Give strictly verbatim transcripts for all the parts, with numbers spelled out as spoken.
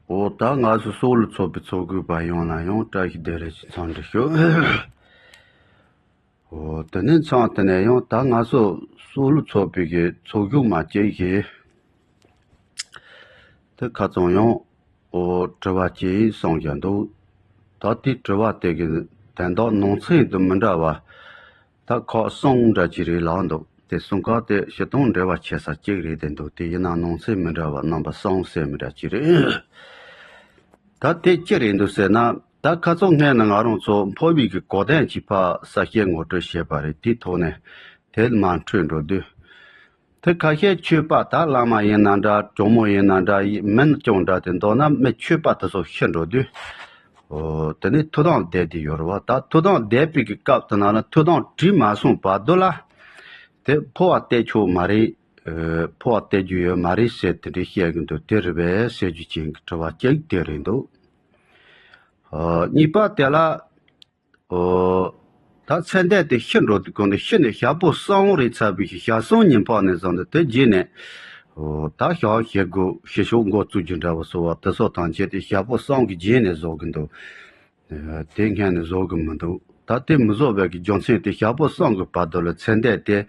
འོ་ད་ང་ཚོ་སྲོག་བླུ་ཚོགས་པའི་ཚོགས་དགོས་པ་ཡོངས་ལ་ཡང་བཀྲ་ཤིས་བདེ་ལེགས་ཀྱི་འཚམས་འདྲི་ཞུ། འོ་དེ་ནས་མཚམས་དེ་ནས་ཡང་ད་ང་ཚོ་སྲོག་བླུ་ཚོགས་པའི་གི་ཚོགས་ཞུགས་མ་བྱེད་ཀྱི་དེ་ཁ་ཚང་ཡང་འོ་དྲི་བ་བྱེད་གསུང་བཞག་འདུག་ད་དེ་དྲི་བ་དེ་གི་དན་རྟགས་ནང་ཚན་དུ་མི་འདྲ་བ། ད་ཁག་གསུམ་འདྲ་ཅིག་རེད་ལབ་འདུག་དེ་གསུམ་ཀ་དེ་སྤྱིར་བཏང་འབྲེལ་བ་ཆེ་ས་གཅིག་རེད་དེ་འདུག་དེ་ཡིན་ན་ནང་ཚན་མི་འདྲ་བ་རྣམ་པ་གསུམ་ཟེར་མི་འདྲ་ཅིག་རེད། ད་དེ་ཅི་རེད་འདུག་ཟེར་ན། ད་ཁ་སང་སྔོན་ནས་ང་རང་ཚོ་འཕོ་བའི་གི་གོ་དོན་གྱི་ཕར་གསལ་བཤད་ངོ་སྤྲོད་བྱས་པ་རེད། དེའི་ཐོག་ནས་དེ་མར་འཕྲོས་འགྲོ་དུས། དེ་ཁ་ཤས་ཆོས་པ་ད་བླ་མ་ཡིན་ན་འདྲ་གྲོགས་མོ་ཡིན་ན་འདྲ་མིན་ཀྱང་འདྲ་དེ་མདོར་ན་མི་ཆོས་པ་དེ་ཚོ་ཤི་འགྲོ་དུས། འོ་དེ་ནས་ཐུགས་དམ་བསྡད་དེ་ཡོད་རེད་བ། ད་ཐུགས་དམ་བསྡད་པའི་གི་སྐབས་དེ་ན་ལ་ཐུགས་དམ་བྲིས་མ་སོང་བར་དུ་ལ། དེ་འཕོ་བ་སྟེར་ཆོག་མ་རེད། འཕོ་བ་སྟེར་རྒྱུ་ཡོད་མ་རེད་ཟེར་དེ་འདྲའི་བཤད་གི་འདུག་དེ་རེད་པས་ཟེར་རྒྱུ་ཅན་གི་དྲི་བ་གཅིག་དེ་རེད་འདུག་གཉིས་པ་དེ་ལ། ཨོ། ད་ཚེ་འདས་དེ་ཤི་འགྲོ་དུས་གོང་དུ་ཤི་ནས་ཞག་པོ་གསུམ་རེ་ཚར་བའི་ཞག་གསུམ་ཉིན་ཕག་ནས་བཟུང་སྟེ་དེ་རྗེས་ནས། ཨོ། ད་ཞག་བཞི་དགུ་ཤི་ཤོག་འགོ་བཙུགས་རྒྱུ་འདྲ་བོ་སོགས་པ་དེ་སོགས་དང་བཅས་ཏེ་ཞག་པོ་གསུམ་གྱི་རྗེས་ནས་བཟོ་གི་འདུག་དེ་སྔོན་ནས་བཟོ་གི་མི་འདུག་ད་དེ་མི་བཟོ་བའི་གི་རྒྱུ་མཚན་དེ་ཞག་པོ་གསུམ་གི་བར་དུ་ལ་ཚེ་འདས་དེ་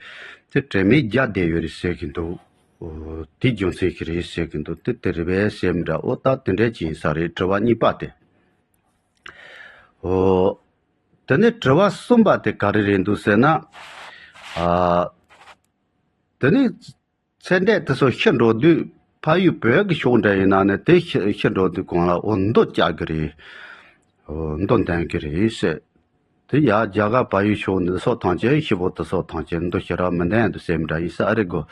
དེ་དྲན་མེད་རྒྱག་བསྡད་ཡོད་རེད་ཟེར་གི་འདུག་ཨོ། དེ་རྒྱུ་མཚན་ཞིག་རེད་ཟེར་གི་འདུག་དེ་དེ་རེད་པས་ཟེར་མི་འདྲ། ཨོ་ད་དེ་འདྲ་ཅིག་ཡིན་ས་རེད། དྲི་བ་གཉིས་པ་དེ། ཨོ། དེ་ནས་དྲི་བ་གསུམ་པ་དེ་ག་རེ་རེད་འདུག་ཟེར་ན། ཨ། དེ་ནས་ཚེ་འདས་དེ་ཚོ་ཤི་འགྲོ་དུས་ཕ་ཡུལ་བོད་ཀྱི་ཕྱོགས་འདྲ་ཡིན་ན་ནི་དེ་ཤི་ཤི་འགྲོ་དུས་གང་ལ་འོ་མདོ་བཅའ་གི་རེད། འོ་མདོ་འདོན་གི་རེད་ཟེར། དེ་ཡ་རྒྱ་གར་བལ་ཡུལ་ཕྱོགས་འདི་ཚོ་ཐམས་ཅད་ཤི་བོ་དེ་ཚོ་ཐམས་ཅད་མདོ་ཤི་ར་མི་འདོན་འདུག་ཟེར་མི་འདྲ་ཡིན་ས་ཨ་རེ་གོ།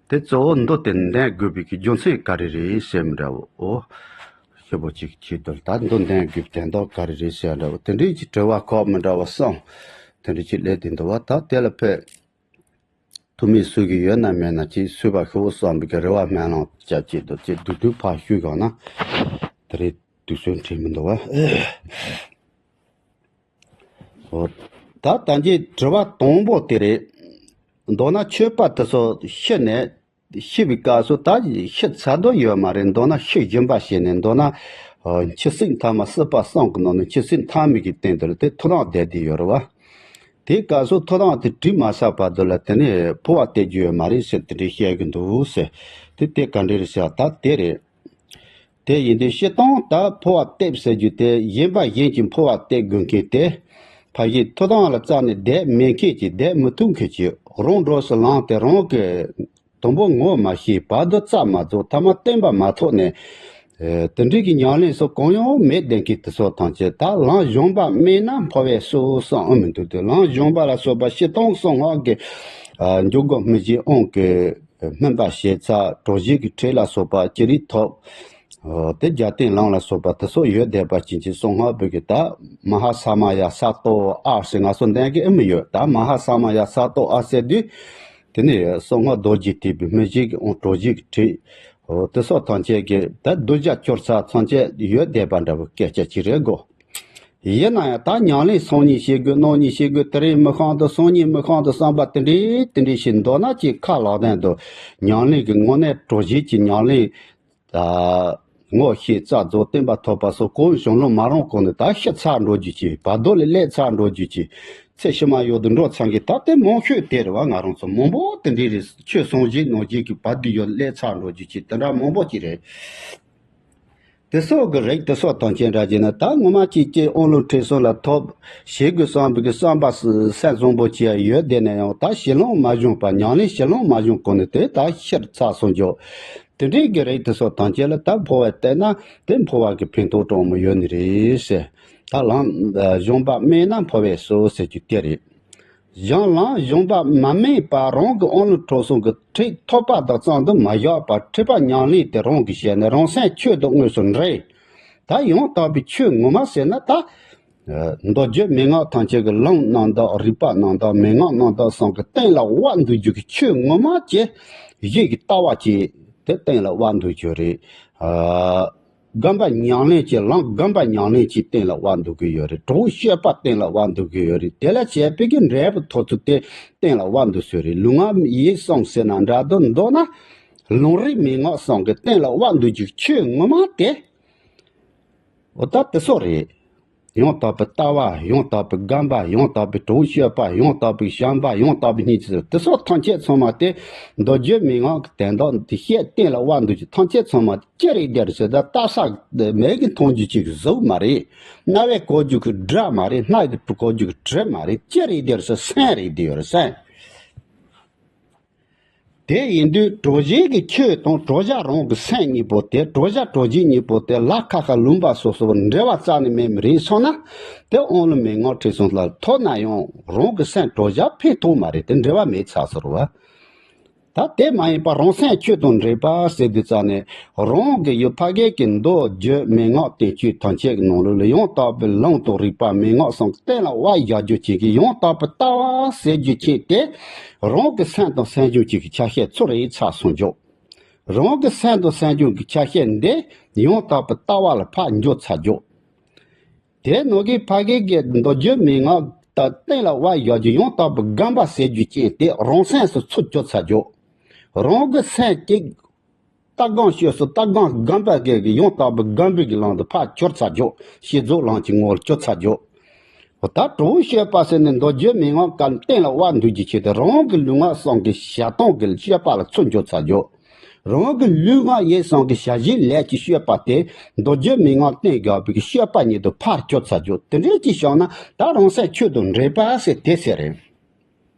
དེ་གཙོ་བོ་མདོ་དེ་འདོན་དགོས་པའི་གི་རྒྱུ་མཚན་ག་རེ་རེད་ཟེར་མི་འདྲ་བོ། འོ། ཤི་བོ་གཅིག་ཆེད་དུ་ད་མདོ་འདོན་དགོས་པའི་དོན་དག་ག་རེ་རེད་ཟེར་འདྲ་བོ་དེ་འདྲའི་གི་དྲི་བ་ཁག་མི་འདྲ་བ་གསུམ་དེ་འདྲ་ཅིག་སླེབས་དེ་འདུག་བ། ད་དེ་ལ་ཕེབས། ཐུགས་མི་སུ་གི་ཡོད་ན་མེད་ན་ཅིག་སུས་པ་ཤོག་བསམ་པའི་གི་རེ་བ་སྨོན་ལམ་བཅའ་ཅིག་འདུག་ཅིག་བསྡུས་བསྡུས་ཕར་ཞུས་གང་ན། དེ་རེད་དུས་ཚོད་འཕྲད་མི་འདུག་བ། འོ། ད་ད་གིན་དྲི་བ་དང་པོ་དེ་རེད། མདོར་ན་ཆོས་པ་དེ་ཚོ་ཤི་ནས་ཤི་བའི་སྐབས་སུ་ད་ཤི་ཚར་དོ་ཡོད་མ་རེད། མདོར་ན་ཤི་སྦྱིན་པ་བྱས་ནས་མདོར་ན། འཆི་སྲིད་མཐའ་མ་སྲིད་པ་གསུམ་གྱི་ནང་ནས་འཆི་སྲིད་མཐའ་མའི་གི་སྟེང་དུ་ལ་དེ་ཐུགས་དམ་བསྡད་དེ་ཡོད་རེད་བ། དེའི་སྐབས་སུ་ཐུགས་དམ་དེ་བྲིས་མ་ཚར་བར་དུ་ལ་དེ་ནས་འཕོ་བ་སྟེར་རྒྱུ་ཡོད་མ་རེད་ཟེར་དེ་འདྲའི་བཤད་གི་འདུག་ཟེར། དེ་དེ་ག་འདྲ་རེད་ཟེར་ད་དེ་རེད། དེ་ཡིན་དུས་སྤྱིར་བཏང་ད་འཕོ་བ་སྟེར་ཟེར་རྒྱུ་དེ་གཞན་པ་གཞན་གྱིས་འཕོ་བ་སྟེར་དགོས་མཁན་དེ། ཕ་གིའི་ཐུགས་དམ་ལ་རྩ་ནས་བསྡད་མེད་མཁན་གྱིས་བསྡད་མི་ཐུབ་མཁན་གྱིས་རང་འགྲོ་སུ་ལངས་ཏེ་རང་གི་དང་པོ་ངོ་མ་ཤེས་བར་དུ་རྩ་མ་རྫོགས་ཐ་མ་བརྟན་པ་མ་ཐོབ་ནས། དེ་འདྲའི་གི་ཉམས་ལེན་སོགས་གང་ཡང་མེད་བསྡད་མཁན་དེ་ཚོ་ཐམས་ཅད་ད་ལམ་གཞུང་པ་སྨྲས་ན་འཕོ་བའི་སྲོག་གསུམ་ཨེ་མི་འདུག་དེ་ལམ་གཞུང་པ་ལ་སོགས་པ་སྤྱིར་བཏང་གསང་སྔགས་ཀྱི་འཇུག་སྒོ་སྨིན་བྱེད་དབང་གི་སྨིན་པ་བྱེད་ཚར་གྲོགས་བྱེད་ཀྱི་ཁྲིད་ལ་སོགས་པ་ཅི་རིགས་ཐོབ། དེ་རྒྱལ་བསྟན་ལམ་ལ་སོགས་པ་དེ་ཚོ་ཡོད་བསྡད་པ་ཅན་གྱི་གསང་སྔགས་པོ་གི་ད་མ་ཧཱ་ས་མ་ཡ་ས་ཏོ་ཨ་ཟེར་ང་ཚོ་འདོན་གི་ཨེ་མི་ཡོད། ད་མ་ཧཱ་ས་མ་ཡ་ས་ཏོ་ཨ་ཟེར་དུས། དེ་ནས་གསང་སྔགས་རྡོ་རྗེ་ཐེག་པའི་སྨིན་བྱེད་ཀྱི་དབང་གྲོགས་བྱེད་ཀྱི་ཁྲིད། འོ་དེ་སོགས་ཐམས་ཅད་ཀྱི་ད་གདུལ་བྱ་སྐྱོབ་ས་ཐམས་ཅད་ཡོད་བསྡད་པ་འདྲ་བོ་སྐད་ཆ་ཅིག་རེད་གོ། ཡིན་ན་ཡང་ད་ཉམས་ལེན་སང་ཉིན་བྱེད་དགོས་གནངས་ཉིན་བྱེད་དགོས་དེ་རིང་མི་ཤོང་དུ་སང་ཉིན་མི་ཤོང་དུ་བསམ་པ་དེ་འདྲའི་དེ་འདྲའི་ཞིག་མདོར་ན་ཅིག་ཁ་ལག་ལྡན་དུ་ཉམས་ལེན་གྱི་དངོས་གནས་གྲོགས་བྱེད་ཀྱི་ཉམས་ལེན། ད་ངོ་ཤེས་རྩ་རྫོགས་བརྟན་པ་ཐོབ་པ་སོགས་གང་བྱུང་ལོ་མ་རང་གོང་ནས་ད་ཤི་ཚར་འགྲོ་རྒྱུ་ཅིག་བར་དོ་ལས་སླེབས་ཚར་འགྲོ་རྒྱུ་ཅིག་ཚེ་ཕྱི་མ་ཡོད་དུ་འགྲོ་ཚར་མཁན་ད་ལྟའི་མང་ཤོས་དེ་རེད་བ། ང་རང་ཚོ་མང་པོ་དེ་འདྲའི་རེད། ཆོས་སངས་རྒྱས་ནང་རྒྱས་ཀྱི་བར་དོ་ཡོད་སླེབས་ཚར་འགྲོ་རྒྱུ་ཅིག་དེ་འདྲ་མང་པོ་ཅིག་རེད། དེ་སོགས་ཀྱི་རིགས་དེ་སོགས་དང་བཅས་འདྲ་བྱས་ན་ད་ངོ་མ་ཅིག་ཅིག་དབང་ལུང་ཁྲིད་གསུམ་ལ་ཐོབ་བྱེད་དགོས་བསམ་པའི་བསམ་པ་སེམས་བཟང་པོ་ཅིག་ཡོད་བསྡད་ན་ཡང་ད་ཞི་ལམ་མ་བྱུང་བ་ཉམས་ལེན་ཞི་ལམ་མ་བྱུང་གོང་ནས་དེ་ད་ཤི་ཚར་སོང་འཇོག་དེ་འདྲའི་གི་རིགས་དེ་ཚོ་ཐམས་ཅད་ལ་ད་འཕོ་བ་བསྟེན་ན་དེ་འཕོ་བ་གི་ཕན་ཐོགས་གྲངས་མང་ཡོད་ནི་རེད་ཟེར། ད་ལམ་གཞུང་པ་སྨྲས་ན་འཕོ་བའི་སྲོག་ཟེར་རྒྱུ་དེ་རེད། གཞན་ལམ་གཞུང་པ་མ་སྨྲས་པར་རང་གི་དབང་ལུང་ཁྲིད་གསུམ་གྱི་ཁྲིད་ཐོབ་པ་དག་ཙམ་དུ་མ་བཞག་པར་ཁྲིད་པ་ཉམས་ལེན་དེ་རང་གིས་བྱས་ནས་རང་སེམས་ཆོས་དང་དངོས་སུ་འདྲེས། ད་ཡང་དག་པའི་ཆོས་ངོ་མ་ཟེར་ན་ད། མདོ་རྒྱུད་མན་ངག་ཐམས་ཅད་ཀྱི་ལམ་རྣམ་དག་རིགས་པ་རྣམ་དག་མན་ངག་རྣམ་དག་གསུམ་གྱི་སྟེང་ལ་དབང་འདུས་རྒྱུ་གི་ཆོས་ངོ་མ་ཅན་གཞི་གི་ལྟ་བ་ཅན་དེ་སྟེང་ལ་དབང་འདུས་རྒྱུ་རེད། སྒོམ་པ་ཉམས་ལེན་གྱི་ལམ་སྒོམ་པ་ཉམས་ལེན་གྱི་སྟེང་ལ་དབང་འདུས་ཀྱི་ཡོད་རེད། གྲོགས་སྤྱོད་པ་སྟེང་ལ་དབང་འདུས་ཀྱི་ཡོད་རེད། དེ་ལ་བྱས་པའི་གི་འབྲས་བུ་ཐོབ་ཚུལ་དེ་སྟེང་ལ་དབང་འདུས་སྲོལ་རེད། ལུས་ངག་ཡིད་གསུམ་ཟེར་ན་འདྲ་དུ་མདོར་ན་ལུང་རིགས་མན་ངག་གསུམ་གྱི་སྟེང་ལ་དབང་འདུས་རྒྱུ་ཆོས་ངོ་མ་དེ། འོ་ད་དེ་སོགས་རེད། ཡང་དག་པའི་ལྟ་བ། ཡང་དག་པའི་སྒོམ་པ། ཡང་དག་པའི་གྲོགས་སྤྱོད་པ། ཡང་དག་པའི་བྱམས་པ། ཡང་དག་པའི་སྙིང་རྗེ། དེ་སོགས་ཐམས་ཅད་ཚང་མ་དེ་མདོ་རྒྱུད་མན་ངག་གི་དོན་དག་འདི་བཤད་གཏན་ལ་དབབ་འདོད་ཀྱི་ཐམས་ཅད་ཚང་མ་ཅི་རེད་དེ་རེད་ཟེར་ད། ལྟ་ས་མིག་གིས་མཐོང་རྒྱུ་ཅིག་གཟུགས་མ་རེད། རྣ་བས་གོ་རྒྱུ་གི་སྒྲ་མ་རེད། སྣ་ཡིས་གོ་རྒྱུ་གི་དྲི་མ་རེད། ཅི་རེད་དེ་རེད་ཟེར། སེམས་རེད་དེ་ཡོད་རེད། སེམས། དེ་ཡིན་དུས་གྲོགས་གཞན་གྱི་ཆོས་དང་གྲོགས་བྱ་རང་གི་སེམས་གཉིས་པོ་དེ། གྲོགས་བྱ་གྲོགས་གཞན་གཉིས་པོ་དེ་ལ་ཁ་ཁ་ལུང་པ་སོ་སོར་འབྲེལ་བ་རྩ་ནས་མེད་མི་རེད་སོང་ན། དེ་དབང་ལུང་མན་ངག་ཁྲིད་གསུམ་ལ་ཐོབ་ན་ཡང་རང་གི་སེམས་གྲོགས་བྱ་ཕན་ཐོགས་མ་རེད། དེ་འབྲེལ་བ་མེད་ཚར་ཟེར་བ། ད་དེ་མ་ཡིན་པར་རང་སེམས་ཆོས་དང་འདྲེས་པ་ཟེར་དུས་ཙ་ནས། རང་གི་ཡུལ་ཕ་གི་གི་མདོ་རྒྱུད་མན་ངག་བསྟན་བཅོས་ཐམས་ཅད་ཀྱི་ནང་ལོགས་ལ་ཡང་དག་པའི་ལུང་དང་རིགས་པ་མན་ངག་གསུམ་གཏན་ལ་དབབ་བཞག་རྒྱུ་བྱེད་ཀྱི། ཡང་དག་པའི་ལྟ་བ་ཟེར་རྒྱུ་ཅིག་དེ་རང་གི་སེམས་དང་སེམས་བྱུང་གཅིག་གི་ཆ་ཤས་ཚུར་ཡིན་ཚར་སོང་རྒྱུ། རང་གི་སེམས་དང་སེམས་བྱུང་གི་ཆ་ཤས་འདི་ཡང་དག་པའི་ལྟ་བ་ལ་ཕར་འགྱུར་ཚར་རྒྱུ། དེ་ནང་གི་ཕ་གི་གི་མདོ་རྒྱུད་མན་ངག་ད་གཏན་ལ་དབབ་བཞག་རྒྱུ། ཡང་དག་པའི་སྒོམ་པ་ཟེར་རྒྱུ་ཅན་དེ་རང་སེམས་སུ་ཚུར་གྱུར་ཚར་རྒྱུ། རང་གི་སེམས་ཀྱི་ལྟ་སྒོམ་སྤྱོད་གསུམ། ལྟ་སྒོམ་སྒོམ་པ་གི་ཡང་དག་པའི་སྒོམ་པའི་གི་ལམ་དུ་ཕར་གྱུར་ཚར་རྒྱུ། བསྐྱེད་རྫོགས་ལམ་གྱི་ངོ་བོར་གྱུར་ཚར་རྒྱུ། འོ་ད་གྲོགས་སྤྱོད་པ་ཟེར་ནས་མདོ་རྒྱུད་མན་ངག་གི་གཏན་ལ་དབབ་འདོད་ཀྱི་ཆེད་དུ་རང་གི་ལུས་ངག་གསུམ་གྱི་བྱ་སྟངས་ཀྱི་སྤྱོད་པ་ལ་ཚུར་འགྱུར་ཚར་རྒྱུ། རང་གི་ལུས་ངག་ཡིད་གསུམ་གྱི་བྱ་བྱེད་ལས་ཀྱི་སྤྱོད་པ་དེ་མདོ་རྒྱུད་མན་ངག་གཏན་འཇགས་པའི་སྤྱོད་པ་ཉིད་དུ་ཕར་གྱུར་ཚར་རྒྱུ། དེ་འདྲའི་ཅིག་བྱུང་ན་ད་རང་སེམས་ཆོས་དང་འདྲེས་པ་ཟེར་དེ་ཟེར་རེད།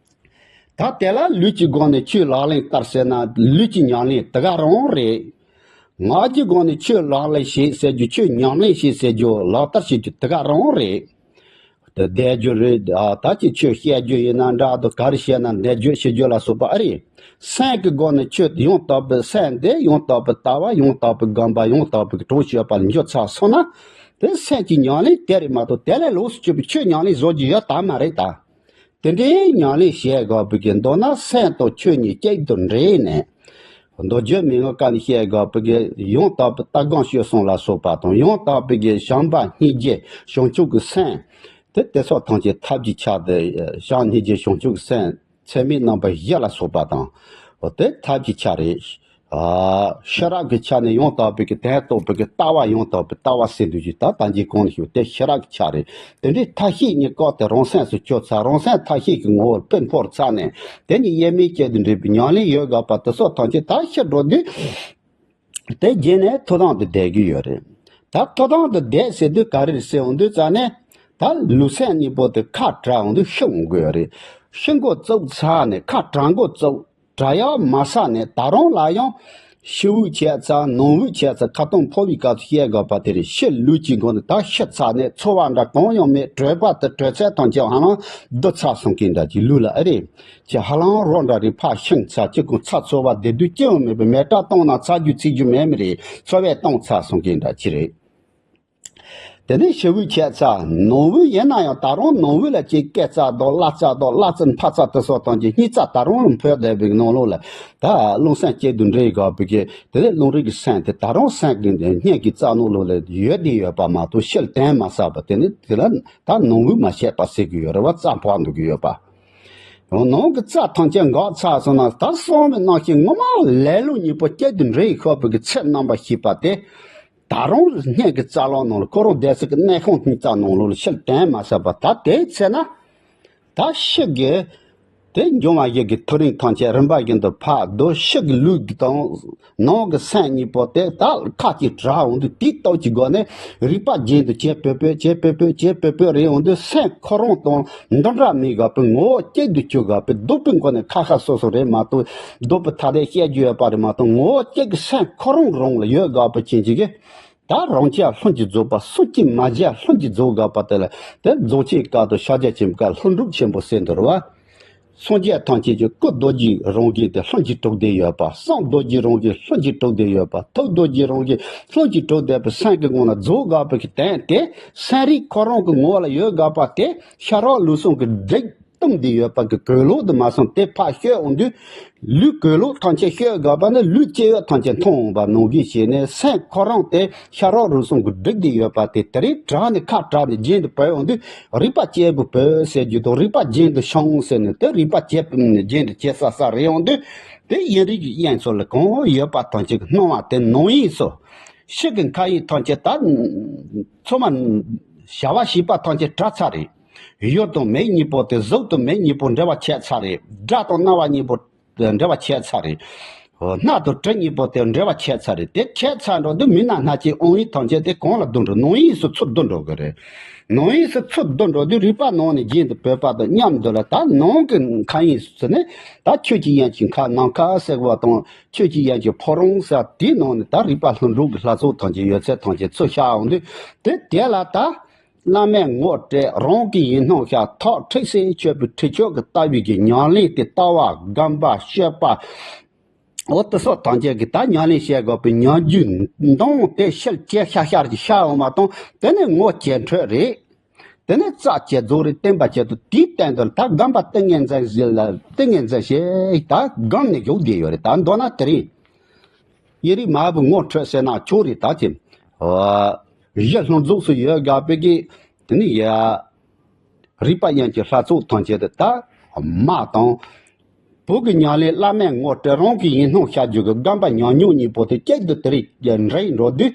ད་དེ་ལ་ལུས་ཀྱི་སྒོ་ནས་ཆོས་ལག་ལེན་བསྟར་ཟེར་ན། ལུས་ཀྱི་ཉམས་ལེན་དེ་ག་རང་རེད། ངག་གི་སྒོ་ནས་ཆོས་ལག་ལེན་བྱེད་ཟེར་རྒྱུ། ཆོས་ཉམས་ལེན་བྱེད་ཟེར་རྒྱུ། ལག་བསྟར་བྱེད་རྒྱུ་དེ་ག་རང་རེད། དེ་བཟླས་རྒྱུ་རེད། ཨ་ད་ཅིག་ཆོས་བཤད་རྒྱུ་ཡིན་ན་འདྲ་འདུག་ག་རེ་བཤད་ན་བཟླས་བརྗོད་བྱེད་རྒྱུ་ལ་སོགས་པ་ཨེ་རེད། སེམས་ཀྱི་སྒོ་ནས་ཆོས་ཡང་དག་པའི་སེམས་འདི་ཡང་དག་པའི་ལྟ་བ། ཡང་དག་པའི་སྒོམ་པ། ཡང་དག་པའི་གྲོགས་སྤྱོད་པ་ལ་འགྱུར་ཚར་སོང་ན། དེ་སེམས་ཀྱི་ཉམས་ལེན་དེ་རེད་མ་གཏོགས་དེ་ལས་ལོགས་སུ་གྱུར་པའི་ཆོས་ཉམས་ལེན་བཟོ་རྒྱུ་ཡོད་དམ་མ་རེད་ད། དེ་འདྲའི་ཉམས་ལེན་བྱེད་དགོས་པའི་གི་མདོར་ན་སེམས་དང་ཆོས་གཉིས་གཅིག་ཏུ་འདྲེས་ནས། མདོ་རྒྱུད་མན་ངག་ག་ནས་བཤད་དགོས་པའི་གི་ཡང་དག་པའི་ལྟ་སྒོམ་སྤྱོད་གསུམ་ལ་སོགས་པ་དང་། ཡང་དག་པའི་གི་བྱམས་པ་སྙིང་རྗེ་བྱང་ཆུབ་ཀྱི་སེམས། དེ་དེ་སོགས་ཐམས་ཅད་ཐབས་ཀྱི་ཆ་དེ། བྱམས་སྙིང་རྗེ་བྱང་ཆུབ་ཀྱི་སེམས་ཚད་མེད་རྣམ་པ་བཞི་ལ་སོགས་པ་དང་། འོ་དེ་ཐབས་ཀྱི་ཆ་རེད། ཨ་ཤེས་རབ་ཀྱི་ཆ་ནས་ཡང་དག་པའི་གི་དོན་རྟོགས་པའི་གི་ལྟ་བ། ཡང་དག་པའི་ལྟ་བ་ཟེར་དུས་ཀྱི་ད་ལྟ་ངས་གོང་ནས་ཞུས་དེ་ཤེས་རབ་ཀྱི་ཆ་རེད། དེ་འདྲའི་ཐབས་ཤེས་གཉིས་བཀོལ་ཏེ་རང་སེམས་སུ་བཅོས་ཚར། རང་སེམས་ཐབས་ཤེས་ཀྱི་ངོ་བོར་སྤུས་ཕོར་ཚར་ནས། དེ་གཉིས་དབྱེར་མེད་གཅིག་ཏུ་འདྲེས་པའི་ཉམས་ལེན་ཡོད་དགོས་པ་དེ་སོགས་ཐམས་ཅད་ད་ཤི་འགྲོ་དུས། དེ་རྗེས་ནས་ཐོབ་ཐང་དུ་བསྡད་ཀྱི་ཡོད་རེད། ད་ཐོབ་ཐང་དུ་བསྡད་ཟེར་དུས་ག་རེ་རེད་ཟེར་འོང་དུས་ཙ་ནས། ད་ལུས་སེམས་གཉིས་པོ་དེ་ཁ་བྲལ་འོང་དུས་ཤི་འོང་གི་ཡོད་རེད། ཤི་འགོ་བཙུགས་ཚར་ནས་ཁ་བྲལ་འགོ་བཙུགས། བྲལ་ཡག་མ་ཟ་ནས་ད་རུང་ལ་ཡང་ཕྱི་དབུགས་ཆད་ཚར་ནང་དབུགས་ཆད་ཚར། ཁ་སྟོང་ཕོ་བའི་སྐབས་སུ་བཤད་དགོས་པ་དེ་རེད། ཕྱི་ལུས་ཀྱི་སྒོ་ནས་ད་ཤི་ཚར་ནས་ཚོར་བ་འདྲ་གང་ཡང་མེད། གྲོད་པ་དང་དྲོད་ཚད་ཐམས་ཅད་ཧ་ལམ་བསྡུ་ཚར་སོང་གི་འདྲ་ཅིག་ལུས་ལ་ཨེ་རེད། ཅི་ཧ་ལམ་རོ་འདྲ་རེད། ཕར་ཤིང་ཚ་གཅིག་གུང་ཚ་ཚོར་བ་བདེ་སྡུག་ཅི་ཡང་མེད་པའི་མེ་སྲེག་བཏང་ན་ཚ་རྒྱུ་ཚིག་རྒྱུ་མེད་མི་རེད། ཚོར་བས་བཏང་ཚར་སོང་གི་འདྲ་ཅི་རེད། དེ་ནས་ཕྱི་དབུགས་ཆད་ཚར་ནང་དབུགས་ཡིན་ན་ཡང་ད་རུང་ནང་དབུགས་ལ་ཅིག་སྐེ་བཙག་འདུག་གླ་བཙག་འདུག་གླ་བཙག་འཕར་བཙག་དེ་སོགས་བཏང་རྗེས་སྙིང་རྩ་ད་རུང་ལ་འཕོས་བསྡད་པའི་ནང་ལོགས་ལ་ད་རླུང་སེམས་གཅིག་ཏུ་འདྲེས་དགོས་པའི་གི་དེ་ནས་རླུང་རིག་གི་སེམས་དེ་ད་རུང་སེམས་ཀྱི་སྙིང་གི་རྩ་ནང་ལོགས་ལ་ཡོད་དེ་ཡོད་པ་མ་གཏོགས་ཕྱི་ལ་དོན་མ་བསགས་པ་དེ་ནི་དེ་ལ་ད་ནང་དབུགས་མ་ཆད་པ་ཟེར་གི་ཡོད་རེད་བ། རྩ་འཕར་འདུག་གི་ཡོད་པ། ནང་གི་རྩ་ཐམས་ཅད་འགག་ཚར་སོང་ན་ད་གསང་བའི་རྣམ་ཤེས་ངོ་མ་ལས་ལུགས་གཉིས་པོ་གཅིག་ཏུ་འདྲེས་ཤོར་བའི་གི་ཚེ་རྣམ་པར་ཤེས་པ་དེ། ད་རུང་སྙིང་གི་རྩ་ལམ་ནང་ལ་ཁོ་རང་བསྡད་ས་གི་གནས་ཁང་སྙིང་རྩ་ནང་ལོགས་ལ་ཕྱིར་དོན་མ་བསགས་པ་ད་དེའི་ཚེ་ན། ད་ཕྱི་གི་དེ་འབྱུང་བ་བཞི་གི་ཐག་རིང་ཐམས་ཅད་རིམ་པ་བཞིན་དུ་ཕར་བསྡུ། ཕྱི་གི་ལུས་དང་ནང་གི་སེམས་གཉིས་པོ་དེ་ད་ཁ་ཅིག་བྲལ་འོང་དུས་དེའི་སྟོབས་ཀྱི་སྒོ་ནས་རིག་པ་རྒྱུན་དུ་བྱེད་པོས་པོས་བྱེད་པོས་པོས་བྱེད་པོས་པོས་རེད་འོང་དུས་སེམས་ཁོ་རང་དང་འདི་འདྲ་མི་དགོས་པའི་ངོ་བོ་གཅིག་ཏུ་གྱུར་དགོས་པའི་ལྡོག་པའི་སྒོ་ནས་ཁ་ཁ་སོ་སོ་རེད་མ་གཏོགས་ལྡོག་པའི་ཐ་དད་བཤད་རྒྱུ་ཡོད་པ་རེད་མ་གཏོགས་ངོ་བོ་གཅིག་གི་སེམས་ཁོ་རང་རང་ལ་ཡོད་དགོས་པ་ཅན་ཅིག་གིས། ད་རང་རྐྱ་ལྷུན་གྱིས་རྫོགས་པ་སུ་གཅིག་མ་བརྗེད་ལྷུན་གྱིས་རྫོགས་དགོས་པ་དེ་ལ་དེ་རྫོགས་ཆེན་སྐབས་དང་ཕྱག་རྒྱ་ཆེན་པོའི་སྐབས་ལྷུན་གྲུབ་ཆེན་པོ་ཟེར་འདུག་རེད་བ། སངས་རྒྱས་ཐམས་ཅད་ཀྱི་སྐུ་རྡོ་རྗེའི་རང་བཞིན་དེ་ལྷུན་གྱིས་གྲུབ་བསྡད་ཡོད་པ། བསམ་རྡོ་རྗེའི་རང་བཞིན་ལྷུན་གྱིས་གྲུབ་བསྡད་ཡོད་པ། ཐུགས་རྡོ་རྗེའི་རང་བཞིན་ལྷུན་གྱིས་གྲུབ་བསྡད་པའི་སེམས་ཀྱི་ངང་ལ་རྫོགས་དགོས་པའི་གི་དོན་དེ་སེམས་རིག་ཁོ་རང་གི་ངོ་བོ་ལ་ཡོད་དགོས་པ་དེ་ཤེས་རབ་ལུགས་གསུམ་གྱི་སྒྲིག་སྟོང་དེ་ཡོད་པ་གི་གོས་ལོག་དུ་མ་སོང་དེ་ཕར་བཤད་འོང་དུས། ལུས་གོས་ལོག་ཐམས་ཅད་བཤད་དགོས་པ་ནི་ལུས་སྐྱེ་བོ་ཐམས་ཅད་མཐོང་འོང་བ་ནང་བཞིན་བྱས་ནས་སེམས་ཁོ་རང་དེ་ཤེས་རབ་རུ་གསུམ་གྱི་སྒྲིག་དེ་ཡོད་པ་དེ་དེ་རིང་དྲག་ནས་ཁ་དྲག་ནས་རྒྱུན་དུ་བོད་འོང་དུས་རིག་པ་སྐྱེས་བུ་བོད་ཟེར་རྒྱུ་དང་རིག་པ་རྒྱུན་དུ་བྱུང་ཟེར་ནས་དེ་རིག་པ་སྐྱེས་བུ་རྒྱུན་དུ་སྐྱེ་ས་ས་རེད་འོང་དུས་དེ་དབྱིངས་རིག་གི་དབྱིངས་སོགས་ལ་གང་ཡོད་པ་ཐམས་ཅད་ཀྱི་སྣང་བ་དེ་ནང་དབྱིངས་སུ། ཕྱི་གི་མཁའ་དབྱིངས་ཐམས་ཅད་ད་ཚང་མ་བྱ་བ་བྱེད་པ་ཐམས་ཅད་བྲལ་ཚར་རེད། ཡུལ་དང་མེ་གཉིས་པོ་དེ་གཟུགས་དང་མེ་གཉིས་པོ་འབྲེལ་བ་ཆད་ཚར་རེད། སྒྲ་དང་རྣ་བ་གཉིས་པོ་འབྲེལ་བ་ཆད་ཚར་རེད། སྣ་དང་དྲི་གཉིས་པོ་དེ་འབྲེལ་བ་ཆད་ཚར་རེད། དེ་ཆད་ཚར་འགྲོ་དུས་མི་སྣ་སྣ་ལྕེ་དབང་པོ་ཐམས་ཅད་དེ་གང་ལ་བསྡུ་འགྲོ། ནང་དབྱིངས་སུ་ཚུར་བསྡུ་འགྲོ་གི་རེད། ནང་དབྱིངས་སུ་ཚུར་བསྡུ་འགྲོ་དུས་རིག་པ་ནང་ནས་རྒྱན་དུ་བོད་པ་དང་མཉམ་དུ་ལ་ད་ནང་གི་མཁའ་དབྱིངས་སུ་ནི་ད་ཆོས་ཀྱི་དབྱིངས་ཀྱི་མཁའ། ནམ་མཁའ་ཟེར་བ་དང་ཆོས་ཀྱི་དབྱིངས་ཀྱི་ཕོ་བྲང་ཟེར་དེའི་ནང་ནས་ད་རིག་པ་ལྷུན་གྲུབ་ཀྱི་ལྷ་ཚོགས་ཐམས་ཅད་ཡོད་ཚད་ཐམས་ཅད་ཚུར་ཤར་འོང་དུས་དེ་དེ་ལ་ད། བླ་མས་ངོ་སྤྲད་རང་གི་ཡིན་སྣང་ཤར། ཐག་ཁྲིགས་སེ་ཆོད་པའི་ཁྲིད་ཆོག་གི་ལྟ་བའི་གི་ཉམས་ལེན་དེ་ལྟ་བ་སྒོམ་པ་སྤྱོད་པ། འོ་དེ་སོགས་ཐམས་ཅད་ཀྱི་ད་ཉམས་ལེན་བྱེད་དགོས་པའི་ཉམས་རྒྱུན་འདོན་དེ་ཤེལ་ལྕེ་ཤར་ཤར་གྱི་ཤར་འོང་མ་གཏོང་། དེ་ནས་ངོ་སྤྲད་འཕྲོད་རེད། དེ་ནས་རྩ་བཅད་རྫོགས་རེད། བརྟན་པ་བྱེད་དུ་དེའི་སྟེང་དུ་ད་སྒོམ་པ་ཏིང་ངེ་འཛིན་ཞིག་ལ་ཏིང་ངེ་འཛིན་ཞིག་ད་སྒོམ་ནས་བཞུགས་བསྡད་ཡོད་རེད། ད་མདོར་ན་དེ་རིང་ཡིན་རིགས་མ་བུ་ངོ་འཕྲོད་ཟེར་ན་ཆོག་རེད། ད་ཅི་གཞི་ལྷུན་རྫོགས་སུ་ཡོད་དགོས་པའི་གི་དེ་ནི་ཡ། རིག་པ་དབྱིངས་ཀྱི་ལྷ་ཚོགས་ཐམས་ཅད་དེ་ད་མ་དང་། བོད་ཀྱི་ཉམས་ལེན་བླ་མས་ངོ་སྤྲད་རང་གི་ཡིན་སྣང་ཤར་རྒྱུ་གི་སྒོམ་པ་ཉམས་མྱོང་གཉིས་པོ་དེ་གཅིག་ཏུ་དེ་རིགས་འདྲེས་འགྲོ་དུས།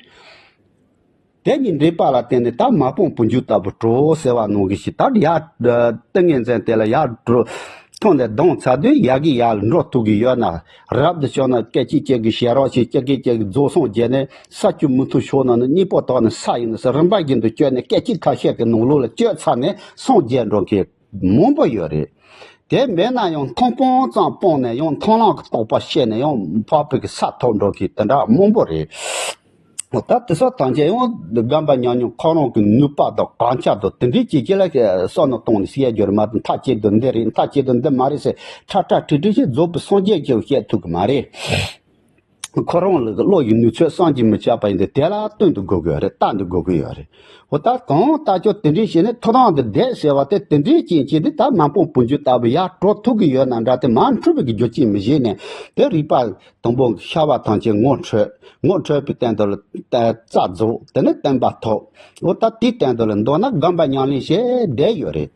དེ་གཉིས་འདྲེས་པ་ལ་བརྟེན་ནས་ད་མ་སྤངས་བུ་འཇུག་ལྟ་བུ་གྲོལ་ཟེར་བ་ནང་བཞིན་ཞིག་ད་ཡར་ཏིང་ངེ་འཛིན་དེ་ལ་ཡར་འགྲོ་ཐོག་ནས་ལྡང་ཚར་དུས་ཡ་གི་ཡར་འགྲོ་ཐུབ་ཀྱི་ཡོད་ན། རབ་ཏུ་བྱུང་ན་སྐད་ཅིག་གཅིག་གིས་ཞལ་རོགས་ཤིག་སྐྱེ་སྐད་ཅིག་གིས་རྫོགས་སངས་རྒྱས་ནས་ས་བཅུ་མི་མཐུན་ཕྱོགས་རྣམས་ནི་གཉེན་པོ་དག་ནི་ས་ཡིན་ནོ་ཟེར་རིམ་པ་བཞིན་དུ་བསྐྱོད་ནས་སྐད་ཅིག་ཁ་ཤས་ཀྱི་ནང་ལོགས་ལ་བསྐྱོད་ཚར་ནས་སངས་རྒྱས་འགྲོ་མཁན་མང་པོ་ཡོད་རེད། དེ་མེད་ན་ཡང་མཐོང་སྤང་ཙམ་སྤངས་ནས་ཡང་མཐོང་ལམ་གྱི་རྟོགས་པ་སྐྱེས་ནས་ཡང་འཕགས་པའི་གི་ས་ཐོབ་འགྲོ་མཁན་དེ་འདྲ་མང་པོ་རེད། ད་དེ་སོགས་ཐམས་ཅད་ཡང་སྒོམ་པ་ཉམས་མྱོང་ཁོ་རང་གི་ནུས་པ་དང་གང་ཆགས་དང་དེ་འདྲའི་ཅིག་ཅིག་ལ་བསམ་བློ་གཏོང་ནས་བཤད་རྒྱུ་རེད་མ་གཏོགས་མཐའ་གཅིག་ཏུ་འདི་རེད་མཐའ་གཅིག་ཏུ་འདི་མ་རེད་ཟེར་ཁྲ་ཁྲ་ཁྲིག་ཁྲིག་ཞིག་རྫོགས་པའི་སངས་རྒྱས་ཀྱིས་བཤད་ཐུབ་ཀྱི་མ་རེད། ཁོ་རང་ལ་བློ་ཡི་ནུས་ཚོད་བསམ་གྱིས་མི་ཁྱབ་པ་ཡིན་དུས་དེ་ལ་བསྟུན་དུ་དགོས་ཀྱི་ཡོད་རེད། ལྟ་འདི་དགོས་ཀྱི་ཡོད་རེད། འོ་ད་གང་ལྟ་ཆོག་དེ་འདྲའི་བྱས་ནས་ཐོབ་ཐང་དུ་བསྡད་ཟེར་བ་དེ་དེ་འདྲའི་རྐྱེན་གྱིས་དེ་ད་མ་སྤངས་བུ་འཇུག་ལྟ་བུ་ཡར་འགྲོ་ཐུབ་ཀྱི་ཡོད་ན་འདྲ་དེ་མ་འཁྲུལ་བའི་གི་རྒྱུ་རྐྱེན་མི་བྱེད་ནས་དེ་རིག་པ། དང་པོ་ཤར་བ་ཐམས་ཅད་ངོ་འཕྲོད། ངོ་འཕྲོད་པའི་སྟེང་དུ་ལ་རྩ་རྫོགས། དེ་ནས་བརྟན་པ་ཐོབ། འོ་ད་དེའི་སྟེང་དུ་ལ་མདོར་ན་སྒོམ་པ་ཉམས་ལེན་བྱས་བསྡད་ཡོད་རེད།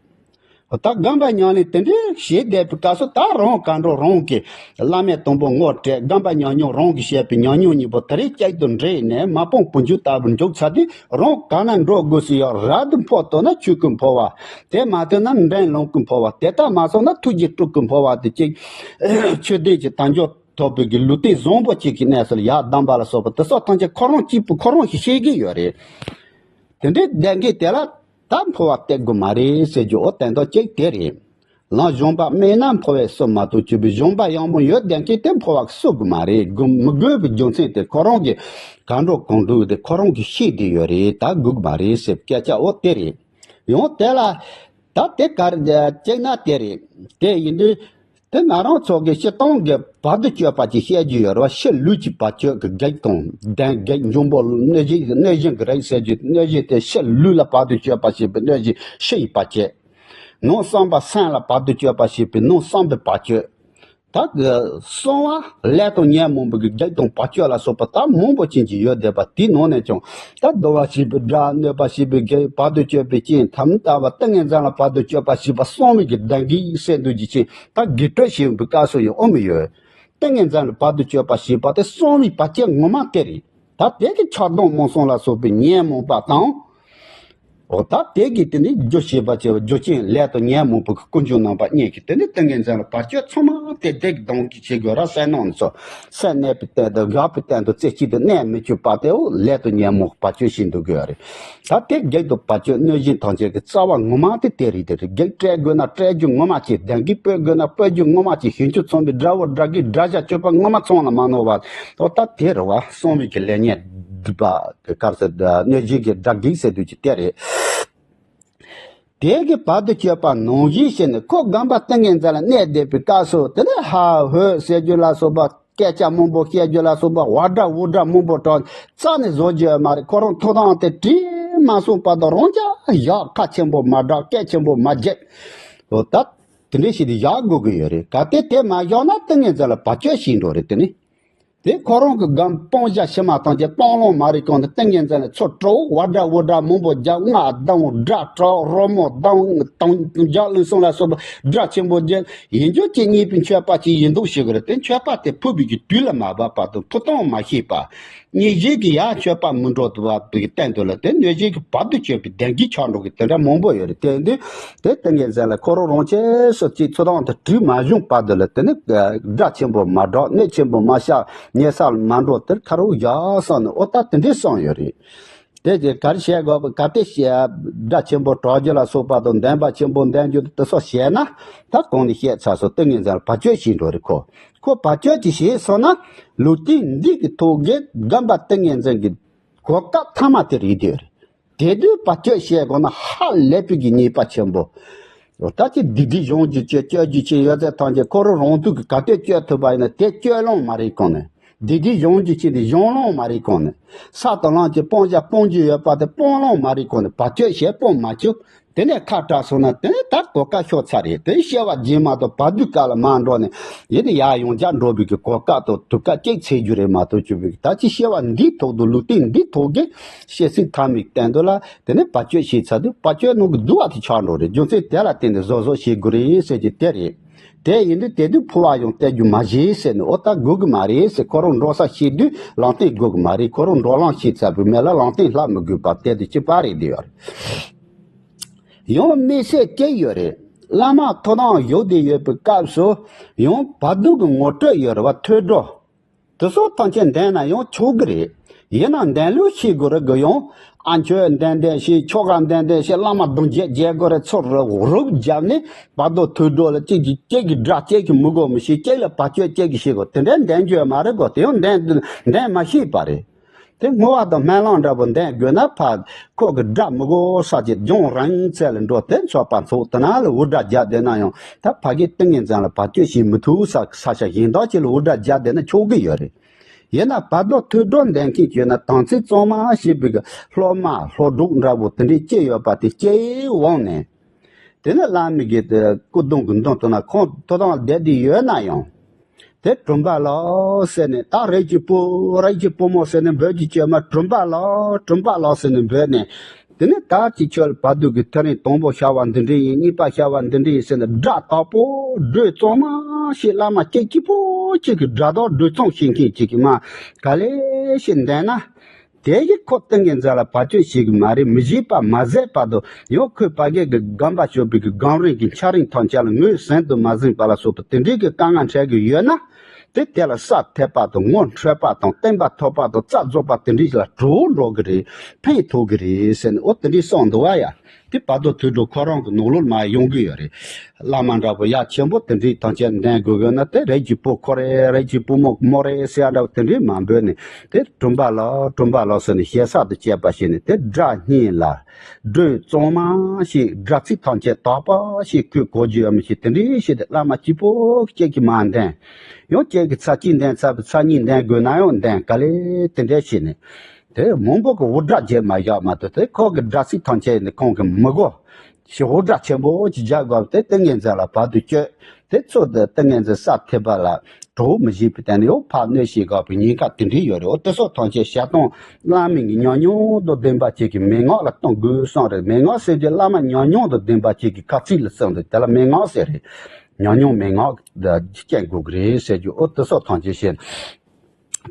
འོ་ད་སྒོམ་པ་ཉམས་ལེན་དེ་འདྲའི་བྱས་བསྡད་པའི་སྐབས་སུ་ད་རང་ག་འགྲོ་རང་གི་བླ་མས་དང་པོ་ངོ་སྤྲད། སྒོམ་པ་ཉམས་མྱོང་རང་གིས་བཤད་པའི་ཉམས་མྱོང་གཉིས་པོ་དེ་རིགས་གཅིག་ཏུ་འདྲེས་ནས་མ་སྤངས་བུ་འཇུག་ལྟ་བུར་འཇུག་ཚར་དུས་རང་ག་ན་འགྲོ་དགོས་སུ་ཡོད། རབ་ཏུ་འཕོ་ཐུབ་ན་ཆོས་སྐུ་འཕོ་བ། དེ་མ་ཐུབ་ན་འབྲིང་ལོངས་སྐུ་འཕོ་བ། དེ་ལྟ་མ་སོང་ན་ཐུགས་རྗེ་སྤྲུལ་སྐུ་འཕོ་བ་དེ་གཅིག་ཆོས་ལྡན་གྱི་དལ་འབྱོར་ཐོབ་པའི་གི་ལུས་རྟེན་བཟང་པོ་གཅིག་གི་གནས་སུ་ཡར་ལྡན་པ་ལ་སོགས་པ་དེ་སོགས་ཐམས་ཅད་ཁོ་རང་གཅིག་པུ་ཁོ་རང་གིས་ཤེས་ཀྱི་ཡོད་རེད། དེ་འདྲའི་བསྡད་མཁན་དེ་ལ་ད་འཕོ་བ་སྟེར་དགོས་མ་རེད་ཟེར་རྒྱུ་འོ་དོན་དག་གཅིག་དེ་རེད། ལམ་གཞན་པ་སྨྲས་ན་འཕོ་བས་གསོ་མ་གཏོགས་གཅིག་པུ་གཞན་པ་ཡང་མོ་ཡོད་བསྡད་མཁན་དེ་འཕོ་བ་གསོ་དགོས་མ་རེད། དགོས་མི་དགོས་པའི་རྒྱུ་མཚན་དེ་ཁོ་རང་གི་ག་འགྲོ་གང་འགྲོ་དེ་ཁོ་རང་གིས་ཤེས་བསྡད་ཡོད་རེད། ད་དགོས་མ་རེད་ཟེར་སྐད་ཆ་འོ་དེ་རེད། ཡང་དེ་ལ་ད་དེ་གར་བཅད་ན་དེ་རེད། དེ་ཡིན་དུས། དེ་ང་རང་ཚོ་གི་སྤྱིར་བཏང་གི་བར་དུ་གཅོད་པ་ཅིག་བཤད་རྒྱུ་ཡོད་རེད་བ། ཕྱི་ལུས་ཀྱི་བར་གཅོད་ཀྱི་གེགས་དང་ལྡན་གེགས་འབྱུང་པོ་གནོད་སྦྱིན་གནོད་སྦྱིན་གྱི་རིགས་ཟེར་རྒྱུ་གནོད་སྦྱིན་དེ་ཕྱི་ལུས་ལ་བར་དུ་གཅོད་པ་བྱེད་པའི་གནོད་སྦྱིན་ཕྱི་ཡི་བར་གཅོད། ནང་བསམ་པ་སེམས་ལ་བར་དུ་གཅོད་པ་བྱེད་པའི་ནང་བསམ་པའི་བར་གཅོད། ད་གི་གསང་བ་ལས་དང་ཉོན་མོངས་པའི་གེགས་དང་བར་གཅོད་ལ་སོགས་པ་ད་མང་པོ་ཅན་གྱི་ཡོད་བསྡད་པ་དེའི་ནང་ནས་ཀྱང་ད་བསྡུ་བ་བྱེད་པའི་དགྲ་གནོད་པ་བྱེད་པའི་གེགས་བར་དུ་གཅོད་པའི་རྐྱེན་ཐ་མི་དད་པ་ཏིང་ངེ་འཛིན་ལ་བར་དུ་གཅོད་པ་བྱེད་པ་གསང་བའི་གི་ལྡན་གེགས་སེལ་འདོད་ཀྱི་ཆེད། ད་དགེ་སྒྲུབ་བྱེད་པའི་སྐབས་སུ་ཡང་ཨོ་མི་ཡོད། ཏིང་ངེ་འཛིན་ལ་བར་དུ་གཅོད་པ་བྱེད་པ་དེ་གསང་བའི་བར་ཆད་ངོ་མ་དེ་རེད། ད་དེ་གི་ཆགས་སྡང་རྨོངས་གསུམ་ལ་སོགས་པའི་ཉོན་མོངས་པ་དང་། འོ་ད་དེ་གི་དེ་ནི་རྒྱུ་བྱེད་པ་བྱེད་པ་རྒྱུ་རྐྱེན་ལས་དང་ཉོན་མོངས་པ་གི་ཀུན་འབྱུང་རྣམ་པ་གཉིས་ཀྱི་དེ་ནི་ཏིང་ངེ་འཛིན་ལ་བར་གཅོད་ཚང་མ་དེ་དེ་གི་སྡང་གི་བྱེད་དགོས་ར། བསོད་ནམས་ནི་ཚོ་སེམས་གནས་པའི་སྟེང་དུ་དགག་པའི་སྟེང་དུ་རྩེ་གཅིག་ཏུ་གནས་མི་བཅུག་པ་དེའོ་ལས་དང་ཉོན་མོངས་བར་གཅོད་བྱེད་འདུག་དགོས་ར། ད་དེ་གེགས་དང་བར་གཅོད་གནོད་སྦྱིན་ཐམས་ཅད་ཀྱི་རྩ་བ་ངོ་མ་དེ་དེ་རེད། དེ་རེད། གེགས་སྤྲད་དགོས་ན་སྤྲད་རྒྱུ་ངོ་མ་བྱེད། ལྡན་གེགས་སྤོད་དགོས་ན་སྤོད་རྒྱུ་ངོ་མ་བྱེད། ཞིང་བཅུ་ཚང་བའི་དགྲ་བོ་དགྲ་གི་དགྲ་བྱ་སྤྱོད་པ་ངོ་མ་ཚང་ལ་མ་ནོར་བ། འོ་ད་དེ་རེད་བ། གསང་བའི་གི་ལས་ཉོན་སྒྲིབ་པ་གི་སྐབས་སུ་གནོད་སྦྱིན་གྱི་དགྲ་གེགས་ཟེར་དུས་ཀྱི་དེ་རེད། དེ་གི་བར་དུ་གཅོད་པ་ནང་བཞིན་བྱས་ནས་ཁོ་སྒོམ་པ་ཏིང་ངེ་འཛིན་ལ་གནས་བསྡད་པའི་སྐབས་སུ་དེ་ནས་ཧ་ཧོ་ཟེར་རྒྱུ་ལ་སོགས་པ། སྐད་ཆ་མང་པོ་བཤད་རྒྱུ་ལ་སོགས་པ་བ་སྒྲ་བུ་སྒྲ་མང་པོ་གྲགས། རྩ་ནས་བཟོ་རྒྱུ་ཡོད་མ་རེད། ཁོ་རང་ཐོབ་ཐང་དེ་དྲིས་མ་སོང་བར་དུ་རང་ཅག་བཞག་ཁ་ཆེན་པོ་མ་བསྒྲགས། སྐད་ཆེན་པོ་མ་བརྗེད། འོ་ད་དེ་འདྲ་ཞིག་དེ་བཞག་དགོས་ཀྱི་ཡོད་རེད། གལ་ཏེ་དེ་མ་བཞག་ན་ཏིང་ངེ་འཛིན་ལ་བར་གཅོད་བྱེད་འགྲོ་རེད། དེ་ནི་དེ་ཁོ་རང་གི་སྒོམ་སྤང་བྱ་ཕྱི་མ་ཐམས་ཅད་སྤང་བླང་མ་རེད། གང་དུ་ཏིང་ངེ་འཛིན་ལ་ཚུར་སྤྲོ་བ་སྒྲ་བུ་སྒྲ་མང་པོ་རྒྱག་སྔགས་བཏང་སྒྲ་གྲགས་རོལ་མོ་བཏང་བཏང་རྒྱག་ལུང་གསུམ་ལ་སོགས་པ་སྒྲ་ཆེན་པོ་རྒྱག་ཡིན་རྒྱུ་ཅན་རྙེད་པའི་མཆོད་པ་ཅིག་ཡིན་མདོག་བྱེད་དགོས་རེད། དེ་མཆོད་པ་དེ་ཕུལ་བའི་གི་དུས་ལ་མ་བབ་བར་དུ་ཐོབ་ཐང་མ་ཤེས་པ། གཉིས་གཞན་གྱི་ཡར་སྤྱོད་པ་མི་འགྲོ་བ་གི་སྟེང་དུ་ལ་དེ་གནོད་གཞི་གི་བར་དུ་གཅོད་པའི་བདེན་གྱི་ཆགས་འགྲོ་གི་དེ་འདྲ་མང་པོ་ཡོད་རེད། དེ་འདི་དེ་ཏིང་ངེ་འཛིན་ལ་ཁོ་རང་རང་ཆས་སུ་གཅིག་ཚུར་དང་དུ་དྲུད་མ་བྱུང་བར་དུ་ལ་དེ་ནི་དགྲ་ཆེན་པོ་མ་བསྒྲགས། གནོད་ཆེན་པོ་མ་བཤགས། ཉེ་ས་ལ་མ་འགྲོ། དེར་ཁ་རོག་བཞག་བསམ་ནས་ཨོ་ད་དེ་འདྲའི་བསམ་ཡོད་རེད། དེ་རྗེས་ག་རེ་བྱས་དགོས་པ། གལ་ཏེ་བཤད་དགྲ་ཆེན་པོ་གྲོགས་རྒྱུ་ལ་སོགས་པ་དང་བདེན་པ་ཆེན་པོ་བདེན་རྒྱུ་དེ་ཚོ་བཤད་ན། ད་གོང་ནས་བཤད་ཚར་སོང་། ཏིང་ངེ་འཛིན་ལ་བར་ཆད་བྱེད་འགྲོ་རེད་ཁོ། ཁོ་བར་ཆད་ཅིག་བྱས་སོང་ན་ལུས་རྟེན་འདི་གི་ཐོག་གི་སྒོམ་པ་ཏིང་ངེ་འཛིན་གྱི་གོ་སྐབས་མཐའ་མ་དེ་རེད་དེ། དེ་དུས་བར་ཆད་བྱེད་དགོས་ན་ཧ་ལས་པའི་གི་ཉེས་པ་ཆེན་པོ། ད་ཅི་སྡིག་སྒྲིབ་སྦྱོང་རྒྱུ་ཅི་སྤྱོད་རྒྱུ་ཅི་ཡོད་ཚད་ཐམས་ཅད་ཁོ་རང་རང་ཚུགས་ཀྱི་ག་དུས་སྤྱོད་ཐུབ་པ་ཡིན་ན་དེ་སྤྱོད་ལོང་མ་རེད་གོང་ནས། སྡིག་སྒྲིབ་སྦྱོང་རྒྱུ་ཅི་འདི་སྦྱོང་ལོང་མ་རེད་གོང་ནས། ས་དང་ལམ་གྱི་སྤང་བྱ་སྤོང་རྒྱུ་ཡོད་པ་དེ་སྤོང་ལོང་མ་རེད་གོང་ནས། བར་ཆད་བྱེད་སྤོང་མ་བྱུང་། དེ་ནས་ཁ་གྲག་སོང་ན་དེ་ནས་ད་གོ་སྐབས་ཤོར་ཚར་རེད། དེ་སྐྱེ་བ་རྗེས་མ་དང་བར་དུས་སྐབས་ལ་མ་འགྲོ་ནས་ཡིན་ན་ཡར་ཡང་བསྐྱར་འགྲོ་བའི་གི་གོ་སྐབས་དང་དུས་སྐབས་གཅིག་འཚོལ་རྒྱུ་རེད་མ་གཏོགས་བཅུག་པའི་གི་ད་ཅི་སྐྱེ་བ་འདིའི་ཐོག་ཏུ་ལུས་རྟེན་འདིའི་ཐོག་གི་སྐྱེ་སྲིད་མཐའ་མའི་སྟེང་དུ་ལ་དེ་ནས་བར་ཆད་བྱས་ཚར་དུས་བར་ཆད་ནང་གི་སྡུག་བ་དེ་ཆགས་འགྲོ་རེད། རྒྱུ་མཚན་དེ་ལ་བརྟེན་ནས་བཟོ་བཟོ་བྱེད་དགོས་རེད་ཟེར་གྱི་དེ་རེད། དེ་ཡིན་དུས་དེ་དུས་འཕོ་བ་ཡང་སྟེར་རྒྱུ་མ་བྱེད་ཟེར་ནས་ཨོ་ད་དགོས་གི་མ་རེད་ཟེར། ཁོ་རང་འགྲོ་ས་ཤེས་དུས་ལམ་སྟོན་དགོས་གི་མ་རེད། ཁོ་རང་འགྲོ་ལམ་ཤེས་ཚར་བའི་མེད་ལ་ལམ་སྟོན་ལྷག་མི་དགོས་པ་དེ་དུས་ཅི་པ་རེད་དེ་ཡོད་རེད། ཡང་དམིགས་བསལ་གཅིག་ཡོད་རེད། བླ་མ་ཐུགས་དམ་བཞུགས་བསྡད་ཡོད་པའི་སྐབས་སུ་ཡང་བར་དུ་གི་ངོ་སྤྲོད་ཡོད་རེད་བ། ཐོས་གྲོལ་དེ་སོགས་ཐམས་ཅད་འདོན་ན་ཡང་ཆོག་གི་རེད། ཡིན་ན་འདོན་ལུགས་ཤེས་དགོས་རེད་གི། ཡང་ཨ་མཆོད་འདོན་འདོན་ཞེས་ཆོ་ག་འདོན་འདོན་ཞེས་བླ་མ་གདུང་བརྒྱད་རྒྱལ་དགོས་རེད། ཚུར་རུབ་བརྒྱབ་ནས་བར་དུ་ཐོས་གྲོལ་ལ་གཅིག་གིས་གཅིག་གི་དགྲ་གཅིག་གིས་མི་དགོས་མི་ཤེས། གཅིག་ལ་བར་ཆད་གཅིག་གིས་ཤེས་དགོས། དེ་འདྲའི་འདོན་རྒྱུ་མ་རེད་གོ། དེ་ཡང་འདོན་འདོན་མ་ཤེས་པ་རེད། དེ་བསྔོ་བ་དང་སྨོན་ལམ་འདྲ་པོ་འདོན་དགོས་ན་ཕ་ཁོ་གི་དགྲ་མི་དགོས་ས་ཅིག་ལྗོངས་རིང་ཚད་ལ་འགྲོ་དེ་མཆོད་པ་འཚོགས་དེ་ན་ལ་འུར་སྒྲ་རྒྱག་བསྡད་ན་ཡང་ད་ཕ་གི་ཏིང་ངེ་འཛིན་ལ་བར་ཆད་བྱེད་མི་ཐུབ་ས་ས་ཆ་གཞན་དག་ཅིག་ལ་འུར་སྒྲ་རྒྱག་བསྡད་ན་ཆོག་གི་ཡོད་རེད། ཡིན་ན་བར་དོ་ཐོས་གྲོལ་འདོན་མཁན་བྱས་ན་དམ་ཚིག་གཙང་མ་བྱེད་པའི་གི་སློབ་མ་སློབ་ཕྲུག་འདྲ་པོ་དེ་འདྲའི་ཅི་ཡོད་པ་དེ་སྐྱེ་འོང་ནས། དེ་ནས་བླ་མའི་གི་སྐུ་གདུང་གི་མདུན་དུ་ན་ཁོང་ཐུགས་དམ་བསྡད་དེ་ཡོད་ན་ཡང་། དེ་དྲུང་པ་ལགས་ཟེར་ནས་ད་རིགས་ཀྱི་བུ་རིགས་ཀྱི་བུ་མོ་ཟེར་ནས་འབོད་ཀྱི་བཅོས་མ་དྲུང་པ་ལགས་དྲུང་པ་ལགས་ཟེར་ནས་འབོད་ནས། དེ་ནས་ད་ཅི་ཁྱོད་བར་དུ་གི་ཐག་རིང་དང་པོ་བྱ་བ་འདི་འདྲ་ཡིན། གཉིས་པ་བྱ་བ་འདི་འདྲ་ཡིན་ཟེར་ནས་དགྲ་དག་པོ་སྒྲོས་གཙང་མ་ཞིག་བླ་མ་སྐྱེ་སྐྱིད་པོ་གཅིག་གི་དགྲ་དག་སྒྲོས་གཙང་བྱེད་མཁན་གཅིག་གི་མ་ག་ལེ་ཞིག་འདན་ན། དེ་ཡིས་ཁོ་ཏིང་ངེ་འཛིན་ལ་བར་ཆད་བྱེད་གི་མ་རེད། མི་བྱེད་པ་མ་ཟད་པ་དང་ཡང་ཁོས་ཕ་གི་གི་སྒོམ་པ་སྤྱོད་པའི་གི་སྒོམ་རིམ་གི་འཆད་རིམ་ཐམས་ཅད་ལ་ངོས་ཟིན་དུ་མ་ཟིན་པ་ལ་སོགས་པ་དེ་འདྲའི་གི་དཀའ་ངལ་འཕྲད་གི་ཡོད་ན། དེ་དེ་ལ་ས་ཐེབས་པ་དང་ངོ་འཕྲོད་པ་དང་བརྟན་པ་ཐོབ་པ་དང་རྩ་རྫོགས་པ་དེ་འདྲའི་ལ་གྲོགས་འགྲོ་གི་རེད། ཕན་ཐོགས་གི་རེད་ཟེར་ནས་ཨོ་དེ་འདྲའི་གསུངས་འདུག་བ་ཡ། དེ་བར་དོ་ཐོས་གྲོལ་ཁོ་རང་གི་ནང་ལོགས་མ་ཡོང་གི་ཡོད་རེད། བླ་མ་འདྲ་པོ་ཡ་ཆེན་པོ་དེ་འདྲའི་ཐམས་ཅད་འདོན་དགོས་ཡོད་ན་དེ་རིགས་ཀྱི་བུ་ཁོ་རེད། རིགས་ཀྱི་བུ་མོ་མོ་རེད་ཟེར་ཡ་འདྲ་པོ་དེ་འདྲའི་མ་འབོད་ནས་དེ་དྲུང་པ་ལགས་དྲུང་པ་ལགས་ཟེར་ནས་ཞེ་ས་དང་བཅས་པ་བྱས་ནས་དེ་དགྲ་གཉིས་ལ་སྒྲོས་གཙང་མ་ཞིག་དགྲ་ཚིག་ཐམས་ཅད་དག་པ་ཞིག་ཁོས་གོ་རྒྱུ་ཡོད་མི་ཤེས། དེ་འདྲའི་ཞིག་དེ་བླ་མ་སྐྱིད་པོ་སྐྱེས་ཀྱི་མ་འདོན། ཡང་སྐྱེས་ཀྱི་ཚར་གཅིག་འདོན་ཚར་བའི་ཚར་གཉིས་འདོན་དགོས་ན་ཡང་འདོན་ག་ལེ་དེ་འདྲ་བྱས་ནས། དེ་མང་པོ་གི་འུར་སྒྲ་བརྒྱབ་མ་བཞག་མ་གཏོགས་དེ་ཁོ་གི་དགྲ་ཚིག་ཐམས་ཅད་ནི་ཁོང་གི་མི་གོ། ཞེ་འུར་སྒྲ་ཆེན་པོ་ཅིག་རྒྱག་དགོས་པ་དེ་ཏིང་ངེ་འཛིན་ལ་བར་དུ་གཅོད། དེ་ཚོ་དེ་ཏིང་ངེ་འཛིན་ས་ཐེབས་པ་ལ་གྲོགས་མི་བྱེད་པའི་སྟེང་ནས་ཡང་ཕར་གནོད་བྱེད་དགོས་པའི་ཉེན་ཁ་དེ་འདྲའི་ཡོད་རེད། འོ་དེ་སོགས་ཐམས་ཅད་བྱ་སྟངས་བླ་མའི་ཉམས་མྱོང་དང་ལྡན་པ་ཅིག་གི་མན་ངག་ལ་གཏོང་དགོས་བསམ་རེད། མན་ངག་ཟེར་རྒྱུ་བླ་མ་ཉམས་མྱོང་དང་ལྡན་པ་ཅིག་གི་ཁ་ཚིག་ལ་གསུངས་འདུག་དེ་ལ་མན་ངག་ཟེར་རེད། ཉམས་མྱོང་མན་ངག་སྐྱེ་དགོས་ཀྱི་རེད་ཟེར་རྒྱུ་འོ་དེ་སོགས་ཐམས་ཅད་བཤད།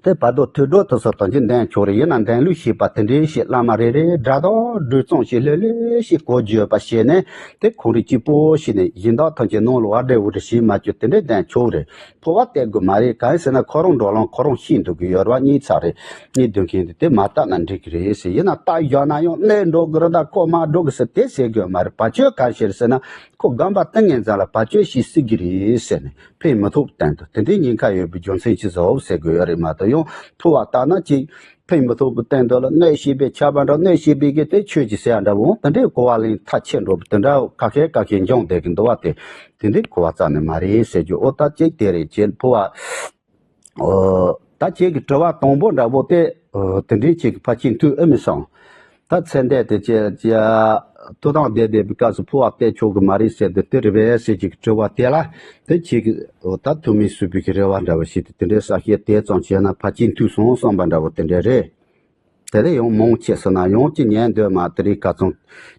དེ་བར་དོ་ཐོས་གྲོལ་དེ་ཚོ་དང་ཅི་འདོན་ཆོག་རེད། ཡིན་ན་འདོན་ལུགས་ཤེས་པ་དེ་འདྲའི་ཞིག་བླ་མ་རེ་རེ་དགྲ་དང་སྒྲོས་གཙང་ཞིག་ལྷོད་ལྷོད་ཞིག་གོ་རྒྱུ་ཡོད་པ་བྱས་ནས་དེ་ཁོང་རིགས་གཅིག་པོ་ཞིག་ནས་གཞན་དག་ཐམས་ཅད་ནང་ལ་བ་འདྲེ་བུ་འདྲེ་བྱེད་མ་བཅུག་དེ་འདྲའི་འདོན་ཆོག་རེད། འཕོ་བ་སྟེར་དགོས་མ་རེད། གང་ཡིན་ཟེར་ན་ཁོ་རང་འགྲོ་ལམ་ཁོ་རང་ཤེས་འདུག་གི་ཡོད་རེད་བ། གཉིས་ཚར་རེད། གཉིས་སྡོད་མཁན་དེ་དེ་མ་བལྟས་ན་འགྲིག་གི་རེད་ཟེར། ཡིན་ན་བལྟས་བཞག་ན་ཡང་གནས་འགྲོ་གི་རེད། ད་ཁོ་མ་འགྲོ་གི་ཟེར་དེ་ཟེར་དགོས་མ་རེད། བར་ཆད་ག་རེ་བྱེད་རེད་ཟེར་ན་ཁོ་སྒོམ་པ་ཏིང་ངེ་འཛིན་ལ་བར་ཆད་བྱེད་སྲིད་ཀྱི་རེད་ཟེར་ནས། ཕན་མི་ཐོགས་པའི་སྟེང་དུ་དེ་འདྲའི་ཉེན་ཁ་ཡོད་པའི་རྒྱུ་མཚན་ཅི་ཟེར་ཟེར་དགོས་ཡོད་རེད་མ་གཏོགས་ཡང་འཕོ་བ་ལྟ་ན་ཅིག་ཕན་མི་ཐོགས་པའི་སྟེང་དུ་ལ་གནོད་བྱེད་པའི་ཆ་པ་འདྲ་གནོད་བྱེད་པའི་གི་དེ་ཆོས་ཀྱི་ཟེར་ཡ་འདྲ་བོ་དེ་འདྲའི་གོ་བ་ལེན་ཐག་ཆད་འགྲོ་བའི་དེ་འདྲ་ཁ་ཤས་ཁ་ཤས་འབྱུང་བསྡད་ཀྱི་འདུག་བ། དེ་དེ་འདྲའི་གོ་བ་རྩ་ནས་མ་རེད་ཟེར་རྒྱུ། ཨོ་ད་ཅིག་དེ་རེད། ཅེས་འཕོ་བ། ཨོ། ད་ཁྱེད་ཀྱི་དྲི་བ་དང་པོ་འདྲ་པོ་དེ། ཨོ། དེ་འདྲའི་ཁྱེད་ཀྱི་ཕར་ཕྱིན་ཐུགས་ཨེ་མི་སོང་། ད་ཚེ་འདས་དེ་ཁྱེད་ཀྱི་ཐུགས་དམ་བསྡད་བསྡད་པའི་སྐབས་སུ་འཕོ་བ་སྟེར་ཆོག་གི་མ་རེད་ཟེར་དུས་དེ་རེད་པས་ཟེར་ཁྱེད་ཀྱི་དྲི་བ་དེ་ལ་དེ་ཁྱེད་ཀྱི་ཨོ་ད་ཐུགས་སྨོན་གསོས་པའི་གི་རེ་བ་འདྲ་པོ་ཞིག་དེ་དེ་འདྲའི་ས་བཤད་དེ་ཙམ་བྱས་ན་ཕར་ཕྱིན་ཐུགས་སོང་བསམ་པ་འདྲ་པོ་དེ་འདྲ་རེད། དེ་ལས་ཡང་མང་ཆེ་ཟེར་ན་ཡང་ཅི་ཉན་འདོད་མ་དེ་རིགས་ག་ཚང་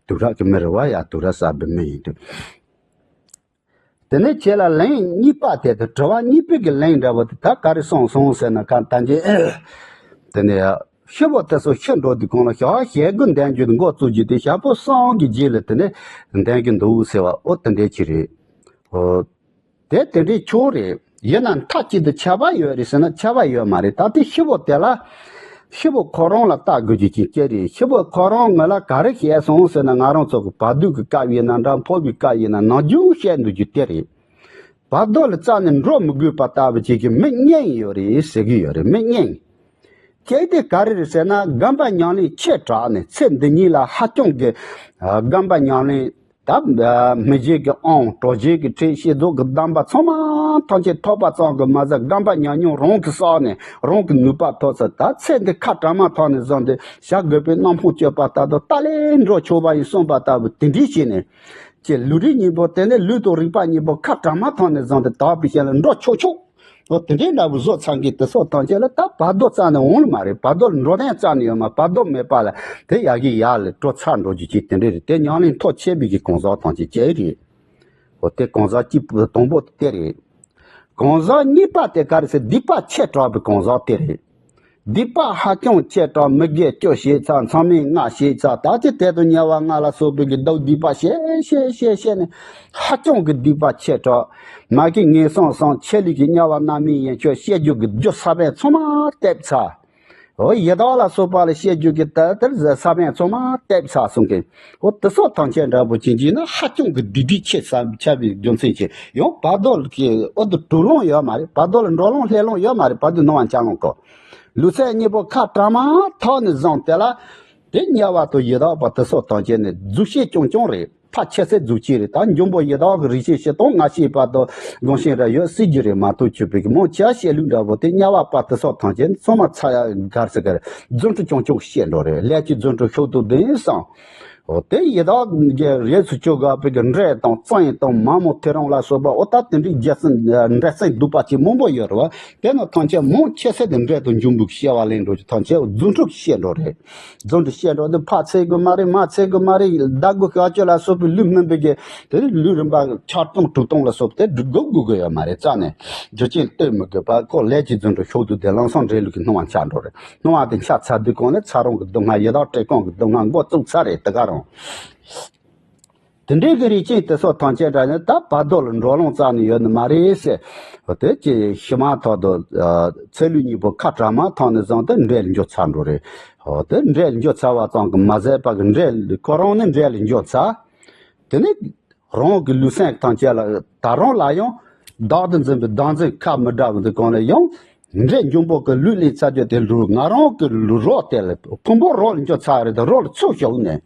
དུག་ར་གི་མི་རེད་བ། ཡ་དུག་ར་ཟ་བའི་མི་ཡིན་དུས། དེ་ནས་ཁྱེད་ལ་ལན་གཉིས་པ་དེ་དང་དྲི་བ་གཉིས་པའི་གི་ལན་འདྲ་པོ་དེ་ད་ག་རེ་གསུངས་སོང་ཟེར་ན་ག་ད་འཇེ་ དེ་ནས་ཤི་བོ་དེ་ཚོ་ཤི་འགྲོ་དུས་གང་ལ་ཞག་ཞེ་དགུ་འདས་རྒྱུ་འགོ་བཙུགས་རྒྱུ་དེ་ཞག་པོ་གསུམ་གྱི་རྗེས་ལ་དེ་ནས་འདས་རྒྱུ་འདུག་ཟེར་བ་ཨོ་དེ་འདྲས་ཅིག་རེད། ཨོ། དེ་དེ་འདྲའི་ཆོས་རེད། ཡིན་ན་མཐའ་གཅིག་ཏུ་ཁྱབ་པ་ཡོད་རེད་ཟེར་ན་ཁྱབ་པ་ཡོད་མ་རེད། ད་ལྟའི་ཤི་བོ་དེ་ལ་ཤི་བོ་ཁོ་རང་ལ་ལྟ་དགོས་རྒྱུ་ཅིག་སྐྱེ་རེད། ཤི་བོ་ཁོ་རང་ངོས་ལ་ག་རེ་བཤད་སོང་ཟེར་ན་ང་རང་ཚོ་གི་བར་དོའི་སྐབས་ཡིན་ན་འདྲ་འཕོ་བའི་སྐབས་ཡིན་ན་ནམ་རྒྱུན་བཤད་འདུག་རྒྱུ་དེ་རེད། བར་དོ་ལ་རྩ་ནས་འགྲོ་མི་དགོས་པ་ལྟ་བུ་ཅིག་གི་མི་གཉེན་ཡོད་རེད་ཟེར་གི་ཡོད་རེད། མི་གཉེན། གལ་ཏེ་ག་རེ་རེད་ཟེར་ན་རྒན་པ་ཉམས་ལེན་ཆེ་དྲགས་ནས་ཚེ་འདི་ཉིད་ལ་ཧ་ཅང་གི་རྒན་པ་ཉམས་ལེན། ད་མི་བརྗེད་ཀྱི་ཨང་གྲོགས་བརྗེད་ཀྱི་ཁྲིད་ཤེས་རྫོགས་ཀྱི་གདམས་པ་ཚང་མ་ཐམས་ཅད་ཐོབ་པ་ཙམ་གྱིས་མ་ཟད་རྒན་པ་ཉམས་མྱོང་རང་གིས་བསགས་ནས་རང་གི་ནུས་པ་ཐོབ་ཚེ་ད་ཚེ་འདི་ཁ་གྲངས་མ་ཐོབ་ནས་བཟུང་སྟེ་བྱ་དགོས་པའི་སྣང་ཕུང་སྤྱོད་པ་ལྟར་དུ་ད་ལས་འགྲོ་ཆོག་པ་ཡིན་གསུངས་པ་ལྟ་བུ་དེ་འདྲའི་བྱས་ནས་ཀྱི་ལུས་རིགས་གཉིས་པོ་དེ་ནས་ལུས་དང་རིག་པ་གཉིས་པོ་ཁ་གྲངས་མ་ཐོབ་ནས་བཟུང་སྟེ་དག་པའི་ཞིང་ལ་འགྲོ་ཆོག་ཆོག་འོ་དེ་འདྲའི་འདྲ་བོ་བཟོ་ཚར་མཁན་དེ་ཚོ་ཐམས་ཅད་ལ་ད་བར་དོ་རྩ་ནས་འོང་ལ་མ་རེད། བར་དོ་ལ་འགྲོ་སྟངས་རྩ་ནས་ཡོད་མ་བར་དོ་མེད་པ་ལ་དེ་ཡག་གི་ཡག་ལ་འགྲོ་ཚར་འགྲོ་རྒྱུ་ཅིག་དེ་འདྲ་རེད། དེ་ཉམས་ལེན་མཐོ་ཆེ་བའི་གི་གང་ཟག་ཐམས་ཅད་ཅེ་རེད། འོ་དེ་གང་ཟག་གཅིག་པུ་དང་པོ་དེ་རེད། གང་ཟག་གཉིས་པ་དེ་ག་རེ་ཟེར་སྡིག་པ་ཆེ་དྲགས་པའི་གང་ཟག་དེ་རེད། སྡིག་པ་ཧ་ཅང་ཆེ་དྲགས་མི་དགེ་བཅུ་བྱས་ཚར་མཚམས་མེད་ལྔ་བྱས་ཚར་ད་ཅི་དེ་དང་དམྱལ་བ་ལྔ་ལ་སོགས་པའི་གི་སྡུག་སྡིག་པ་བྱས་བྱས་བྱས་བྱས་ནས་ཧ་ཅང་གི་སྡིག་པ་ཆེ་དྲགས། མ་གི་ངན་སོང་སོང་ཆེ་ལུས་ཀྱི་དམྱལ་བ་རྣམ་སྨིན་ཡན་ཆོད་བཤད་རྒྱུ་གི་རྒྱུ་ས་བོན་ཚང་མ་བཏབ་ཚར། འོ་ཡི་དྭགས་ལ་སོགས་པ་ལ་བཤད་རྒྱུ་གི་ད་དེར་ས་བོན་ཚང་མ་བཏབ་ཚར་གསུང་གི། འོ་དེ་སོགས་ཐམས་ཅད་འདྲ་པོ་ཅན་གྱིས་ན་ཧ་ཅང་གི་སྡིག་སྡིག་ཆེ་ས་ཆ་བའི་རྒྱུ་མཚན་གྱིས་ཡང་བར་དོ་གི་འོ་དུ་གྲོལ་ལོང་ཡོད་མ་རེད། བར་དོ་ལ་འགྲོ་ལོང་སླེབས་ལོང་ཡོད་མ་རེད། བར་དོ་སྣང་བ་འཆར་ལོང་གོ། ལུས་སེམས་གཉིས་པོ་ཁ་གྲངས་མ་ཐོག་ནས་བཟུང་དེ་ལ། དེ་དམྱལ་བ་དང་ཡི་དྭགས་པ་དེ་སོགས་ཐམས་ཅད་ནི་རྫུ་བཤད་རྐྱང་རྐྱང་རེད། ཕལ་ཆེ་ཚད་རྫུ་བྱས་རེད། ད་འབྱུང་པོ་ཡི་དྭགས་ཀྱི་རིགས་ཤེས་བྱེད་སྟངས་ང་ཤེས་པ་དང་དགོངས་ཤེས་ར་ཡོད་སྲིད་རྒྱུ་རེད་མ་གཏོགས་ཆོས་པའི་གི་མང་ཆེ་བ་བཤད་ལུགས་འདྲ་པོ་དེ་དམྱལ་བ་པ་དེ་སོགས་ཐམས་ཅད་ཚང་མ་ཚ་ཡ་གར་ཟེར་གར་རྫུ་འཕྲུལ་རྐྱང་རྐྱང་བཤད་འགྲོ་རེད། ལས་ཀྱི་རྫུ་འཕྲུལ་ཤུགས་དུ་ལྡན་སང་། འོ་དེ་ཡི་དྭགས་ཀྱི་རིགས་སུ་གྱུར་དགོས་པའི་གི་འདྲེ་དང་གཙང་དང་མ་མོ་ཐེ་རང་ལ་སོགས་པ་འོ་ད་དེ་འདྲའི་རྒྱལ་སྲིད་འདྲེ་སྲིན་གདུག་པ་ཅན་མང་པོ་ཡོད་རེད་བ། དེ་ནི་ཐམས་ཅད་མང་ཆེ་ཤོས་དེ་འདྲེ་དང་འབྱུང་པོའི་བྱ་བ་ལེན་འགྲོ་རྒྱུ་ཐམས་ཅད་རྫུ་འཕྲུལ་བཤད་འགྲོ་རེད། རྫུ་འཕྲུལ་བཤད་འགྲོ་དེ་ཕར་འཚོལ་དགོས་མ་རེད། མར་འཚོལ་དགོས་མ་རེད། ཟླ་དགུ་ཤར་གཅོད་ལ་སོགས་པའི་ལུས་སྨིན་པའི་གི་དེ་ལུས་རིམ་པ་ཆ་སྟོང་དྲུག་སྟོང་ལ་སོགས་དེ་སྒུག་དགོས་ཀྱི་ཡོད་མ་རེད། རྩ་ནས་རྒྱུ་རྐྱེན་ལྟོས་མི་དགོས་པ་ཁོ་ལས་ཀྱི་རྫུ་འཕྲུལ་ཤུགས་དུ་དེ་ལམ་སང་འདྲེ་ལུགས་ཀྱི་སྣང་བ་འཆར་འགྲོ་རེད། སྣང་བ་དེ་འཆར་ཚར་དུས་གང་ནས་ཚ་རོང་གི་སྡུག་བསྔལ་ཡི་དྭགས་བཀྲེས་སྐོམ་གི་སྡུག་བསྔལ་འགོ་བཙུགས་ཚར་རེད། དེ་ག་རང་། དེ་འདྲའི་གི་རིགས་ཅན་དེ་སོགས་ཐམས་ཅད་འདྲ་ནི་ད་བར་དོ་ལ་འགྲོ་ལོང་རྩ་ནས་ཡོད་ནི་མ་རེད་ཟེར། དེ་ཅི་ཤི་མ་ཐག་ཏུ་ཚེ་ལུས་གཉིས་པོ་ཁ་གྲངས་མ་ཐོག་ནས་བཟུང་སྟེ་འདྲེ་ལ་འགྱུར་ཚར་འགྲོ་རེད། འོ་དེ་འདྲེ་ལ་འགྱུར་ཚར་བ་ཙམ་གྱིས་མ་ཟད་པ་གི་འདྲེ་ཁོ་རང་ནི་འདྲེ་ལ་འགྱུར་ཚར། དེ་ནི་རང་གི་ལུས་སེམས་ཐམས་ཅད་ལ་ད་རུང་ལ་ཡང་བདག་ཏུ་འཛིན་པའི་བདག་འཛིན་ཁ་མི་འདྲ་བ་འདི་གང་ལ་ཡང་འདྲེ་འབྱུང་པོ་གི་ལུས་ལེན་ཚར་རྒྱུ་དེ་ལུས་ང་རང་གི་ལུས་རོ་དེ་ལ་ཕུང་པོ་རོ་ལ་འགྱུར་ཚར་རེད། དེ་རོ་ལ་ཚུར་ཞུགས་ནས།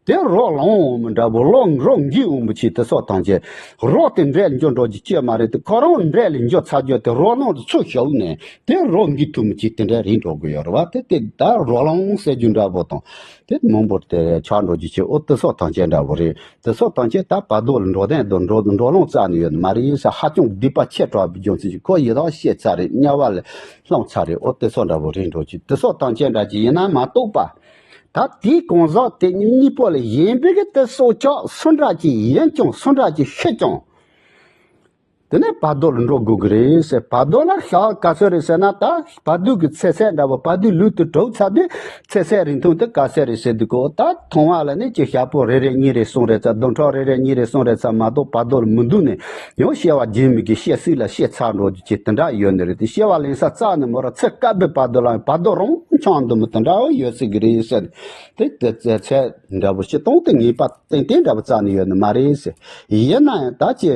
དེ་རོ་ལངས་འོང་མི་འདྲ་བོ་རོ་རོ་འགྱེལ་འོང་མི་ཆེ་དེ་སོགས་ཐམས་ཅད་རོ་དེ་འདྲས་འགྱུར་འགྲོ་རྒྱུ་ཅི་མ་རེད་དེ་ཁོ་རང་འདྲས་ལ་འགྱུར་ཚར་རྒྱུ་དེ་རོ་ལངས་དུ་ཚུར་ཞུགས་ནས་དེ་རོ་འགྱེལ་ཐུབ་མི་ཆེ་དེ་འདྲས་རིག་འགྲོ་གི་ཡོད་རེད་བ། དེ་དེ་ད་རོ་ལངས་ཟེར་རྒྱུ་འདྲ་བོ་དང་དེ་མང་པོར་དེ་ཆགས་འགྲོ་རྒྱུ་ཆེ་འོ་དེ་སོགས་ཐམས་ཅད་འདྲ་བོ་རེད། དེ་སོགས་ཐམས་ཅད་ད་བར་དོ་ལ་འགྲོ་དོན་དུ་འགྲོ་འགྲོ་ལངས་རྩ་ནས་ཡོད་ནི་མ་རེད་ས། ཧ་ཅང་སྡིག་པ་ཆེ་དྲགས་པའི་རྒྱུ་མཚན་གྱིས་ཁོ་ཡི་དྭགས་བཤད་ཚར་རེད། དམྱལ་བ་ལ་ལྷུང་ཚར་རེད། འོ་དེ་སོགས་འདྲ་བོ་རིག་འགྲོ་རྒྱུ་དེ་སོགས་ཐམས་ཅད་འདྲ་ཅིག་ཡིན་ན་མ་གཏོགས་པ། ད་དེའི་གང་ཟག་དེ་གཉིས་པོ་ལ་ཡིན་པའི་གི་དེ་སྲོག་ཆགས་སུ་འདྲ་ཅིག་ཡིན་ཀྱང་སུ་འདྲ་ཅིག་ཤི་ཀྱང་། དེ་ནས་བར་དོ་ལ་འགྲོ་དགོས་ཀྱི་རེད་ཟེར། བར་དོ་ལ་བྱ་བ་ག་ཚོད་རེད་ཟེར་ན་ད་བར་དོ་གི་ཚེ་ཚད་འདྲ་བོ་བར་དོའི་ལུས་དེ་གྲུབ་ཚར་དུས་ཚེ་ཚད་རིང་ཐུང་དེ་ག་ཚད་རེད་ཟེར་དུས་གོ་ད་མཐོང་བ་ལ་ནི་ཅི་ཞག་པོ་རེ་རེ་གཉིས་རེ་གསུམ་རེ་ཚར་བདུན་ཕྲག་རེ་རེ་གཉིས་རེ་གསུམ་རེ་ཚར་མ་གཏོགས་བར་དོ་ལ་མི་འདུག་ནས་ཡང་བྱ་བ་རྒྱུན་མི་དགོས་བྱེད་སྲིད་ལ་བྱེད་ཚར་འགྲོ་རྒྱུ་ཅིག་དེ་འདྲ་ཡོད་ནི་རེད། དེ་བྱ་བ་ལེན་ས་རྩ་ནས་མོ་ར་ཚེ་དཀར་པོའི་བར་དོ་ལ་བར་དོ་རང་འཁྱོངས་འདུག་མི་དེ་འདྲ་ཡོད་སྲིད་ཀྱི་རེད་ཟེར། དེ་དེ་ཚེ་ཚད་འདྲ་བོ་སྤྱི་སྟངས་དེ་ངེས་པ་ཏན་ཏན་འདྲ་བོ་རྩ་ནས་ཡོད་ནི་མ་རེད་ཟེར། ཡིན་ན་ཡང་ད་ཅི་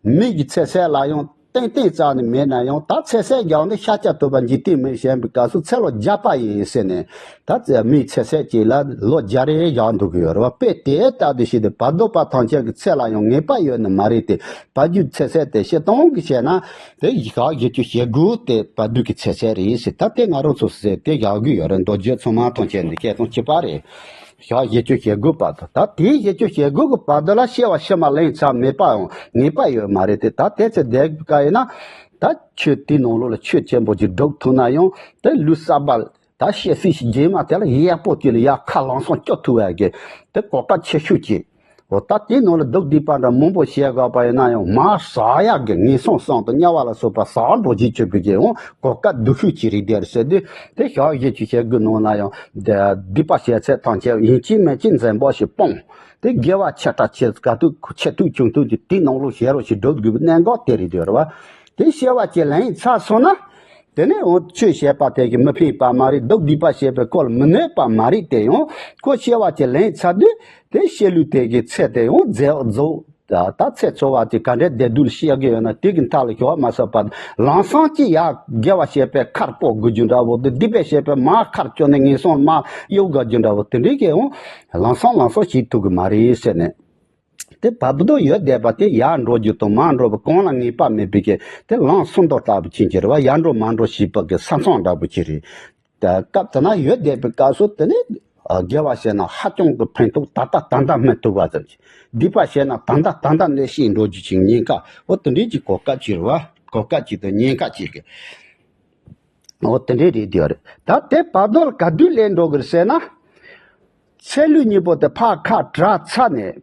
མི་གི་ཚེ་ཚད་ལ་ཡང་ཏན་ཏན་རྩ་ནས་མེད་ན་ཡང་ད་ཚེ་ཚད་བརྒྱ་ནི་ཤཱཀྱ་ཐུབ་པ་འཇིག་རྟེན་མི་གཞན་པའི་སྐབས་སུ་ཚེ་ལོ་བརྒྱ་པ་ཡིན་ཟེར་ནས་ད་ཚེ་མིའི་ཚེ་ཚད་ཅིག་ལ་ལོ་བརྒྱ་རེ་བཞག་འདུག་གི་ཡོད་རེད་བ། དཔེ་དེ་ལྟ་དུ་ཞིག་དེ་བར་དོ་པ་ཐམས་ཅད་ཀྱི་ཚེ་ལ་ཡང་ངེས་པ་ཡོད་ནི་མ་རེད་དེ་བར་དོའི་ཚེ་ཚད་དེ་བཤད་སྟངས་ཀྱི་བཤད་ན་དེ་ཞག་བཞི་བཅུ་ཞེ་དགུ་དེ་བར་དོ་གི་ཚེ་ཚད་རེད་ཟེར། ད་དེ་ང་རང་ཚོ་ཟེར་དེ་བཞག་གི་ཡོད་རེད། མདོ་རྒྱུད་ཚང་མ་ཐམས་ཅད་འདི་བཤད་སྟངས་གཅིག་པ་རེད། ཞག་བཞི་བཅུ་ཞེ་དགུ་བར་དུ་ད་དེའི་བཞི་བཅུ་ཞེ་དགུ་གི་བར་དུ་ལ་བྱ་བ་ཕྱི་མ་ལེན་ཚར་མེད་པའང་ངེས་པ་ཡོད་མ་རེད་དེ། ད་དེ་ཚེ་འདས་ཀྱི་སྐབས་ཡིན་ན་ད་ཆོས་དེའི་ནང་ལོགས་ལ་ཆོས་ཆེན་པོ་ཅིག་སྒྲུབ་ཐུབ་ན་ཡང་དེ་ལུས་གསར་པ་ད་བྱེད་སྲིད་ཞིག་རྗེས་མ་དེ་ལ་ཡག་པོ་ཅིག་ལ་ཡར་ཁ་ལངས་སོང་སྐྱོ་ཐུབ་པའི་གི་དེ་གོ་སྐབས་ཆེ་ཤོས་ཅིག་འོ་ད་དེའི་ནང་ལ་སྡུག་སྡིག་པ་འདྲ་མང་པོ་བྱེད་དགོས་པ་ཡིན་ན་ཡང་མ་ཟ་ཡག་གི་ངན་སོང་གསུམ་དང་དམྱལ་བ་ལ་སོགས་པ་ཟ་འགྲོ་བྱེད་ཆོག་པའི་གི་འོང་གོ་སྐབས་སྡུག་ཤོས་ཅིག་རེད་དེ་རེད་ཟེར་དུས་དེ་ཞག་བཞི་བཅུ་ཞེ་དགུ་ནང་ལ་ཡང་སྡིག་པ་བྱས་ཚད་ཐམས་ཅད་ཡིན་གཅིག་མིན་གཅིག་འཛེམ་བག་ཞིག་སྤོང་། དེ་དགེ་བ་ཆེ་ཕྲ་ཆེ་ག་དུས་ཆེ་ཐུག་ཆུང་ཐུག་དེ་དེའི་ནང་ལོགས་བྱེད་རོགས་ཞེས་སྒྲུབ་དགོས་པའི་གནད་འགག་དེ་རེད་དེ་རེད་བ། དེ་སྐྱེ་བ་ཅིག་ལེན་ཚར་སོང་ན། དེ་ནས་འོ་ཆོས་བཤད་པ་དེ་གིས་མི་ཕན་པ་མ་རེད། སྡུག་སྡིག་པ་བཤད་པའི་སྐོར་མི་གནོད་པ་མ་རེད་དེ་ཡང་ཁོ་སྐྱེ་བ་ཅིག་ལེན་ཚར་དུས་དེ་སྐྱེ་ལུས་དེ་གི་ཚེ་དེ་ཡང་རྫོགས་རྫོགས། ད་ཚེ་འཚོ་བ་དེ་ག་འདྲའི་བདེ་སྡུག་ལ་སྐྱེ་གི་ཡོད་ན་དེ་གི་མཐའ་ལ་ཞོག་མ་ཟད་པ་ལམ་སང་ཅི་ཡག་དགེ་བ་བཤད་པའི་ཁར་སྤོ་དགོས་རྒྱུ་འདྲ་བོ་དེ་སྡིག་པ་བཤད་པའི་མར་ཁར་བསྐྱོན་ནས་ངན་སོང་མར་གཡུག་དགོས་རྒྱུ་འདྲ་བོ་དེ་འདྲའི་གི་ཡང་ལམ་སང་ལམ་སང་བྱེད་ཐུབ་གི་མ་རེད་ཟེར་ནས། དེ་བར་དོ་ཡོད་བསྡད་པ་དེ་ཡར་འགྲོ་རྒྱུ་དང་མར་འགྲོ་བ་གང་ལ་ངེས་པ་མེད་པའི་གི་དེ་ལམ་སུམ་མདོ་ལྟ་བུ་ཅན་གྱི་རེད་བ། ཡར་འགྲོ་མར་འགྲོ་བྱེད་པ་གི་ས་མཚམས་འདྲ་བོ་ཅིག་རེད། ད་སྐབས་དེ་ན་ཡོད་བསྡད་པའི་སྐབས་སུ་དེ་ནི་དགེ་བ་བྱས་ན་ཧ་ཅང་གི་ཕན་ཐོགས་ད་ལྟ་ད་ལྟ་སྨིན་ཐུབ་པ་ཙམ་ཞིག་སྡིག་པ་བྱས་ན་ད་ལྟ་ད་ལྟ་ནས་ཤེས་འགྲོ་རྒྱུ་ཅིག་ཉེན་ཁ་འོ་དེ་འདྲའི་ཅིག་གོ་སྐབས་ཅིག་རེད་བ། གོ་སྐབས་ཅིག་དང་ཉེན་ཁ་ཅིག་གི་འོ་དེ་འདྲའི་རེད་དེ་རེད། ད་དེ་བར་དོ་ལ་ག་དུས་སླེབས་འགྲོ་གི་རེད་ཟེར་ན། ཚེ་ལུས་གཉིས་པོ་དེ་ཕར་ཁ་བྲལ་ཚར་ནས་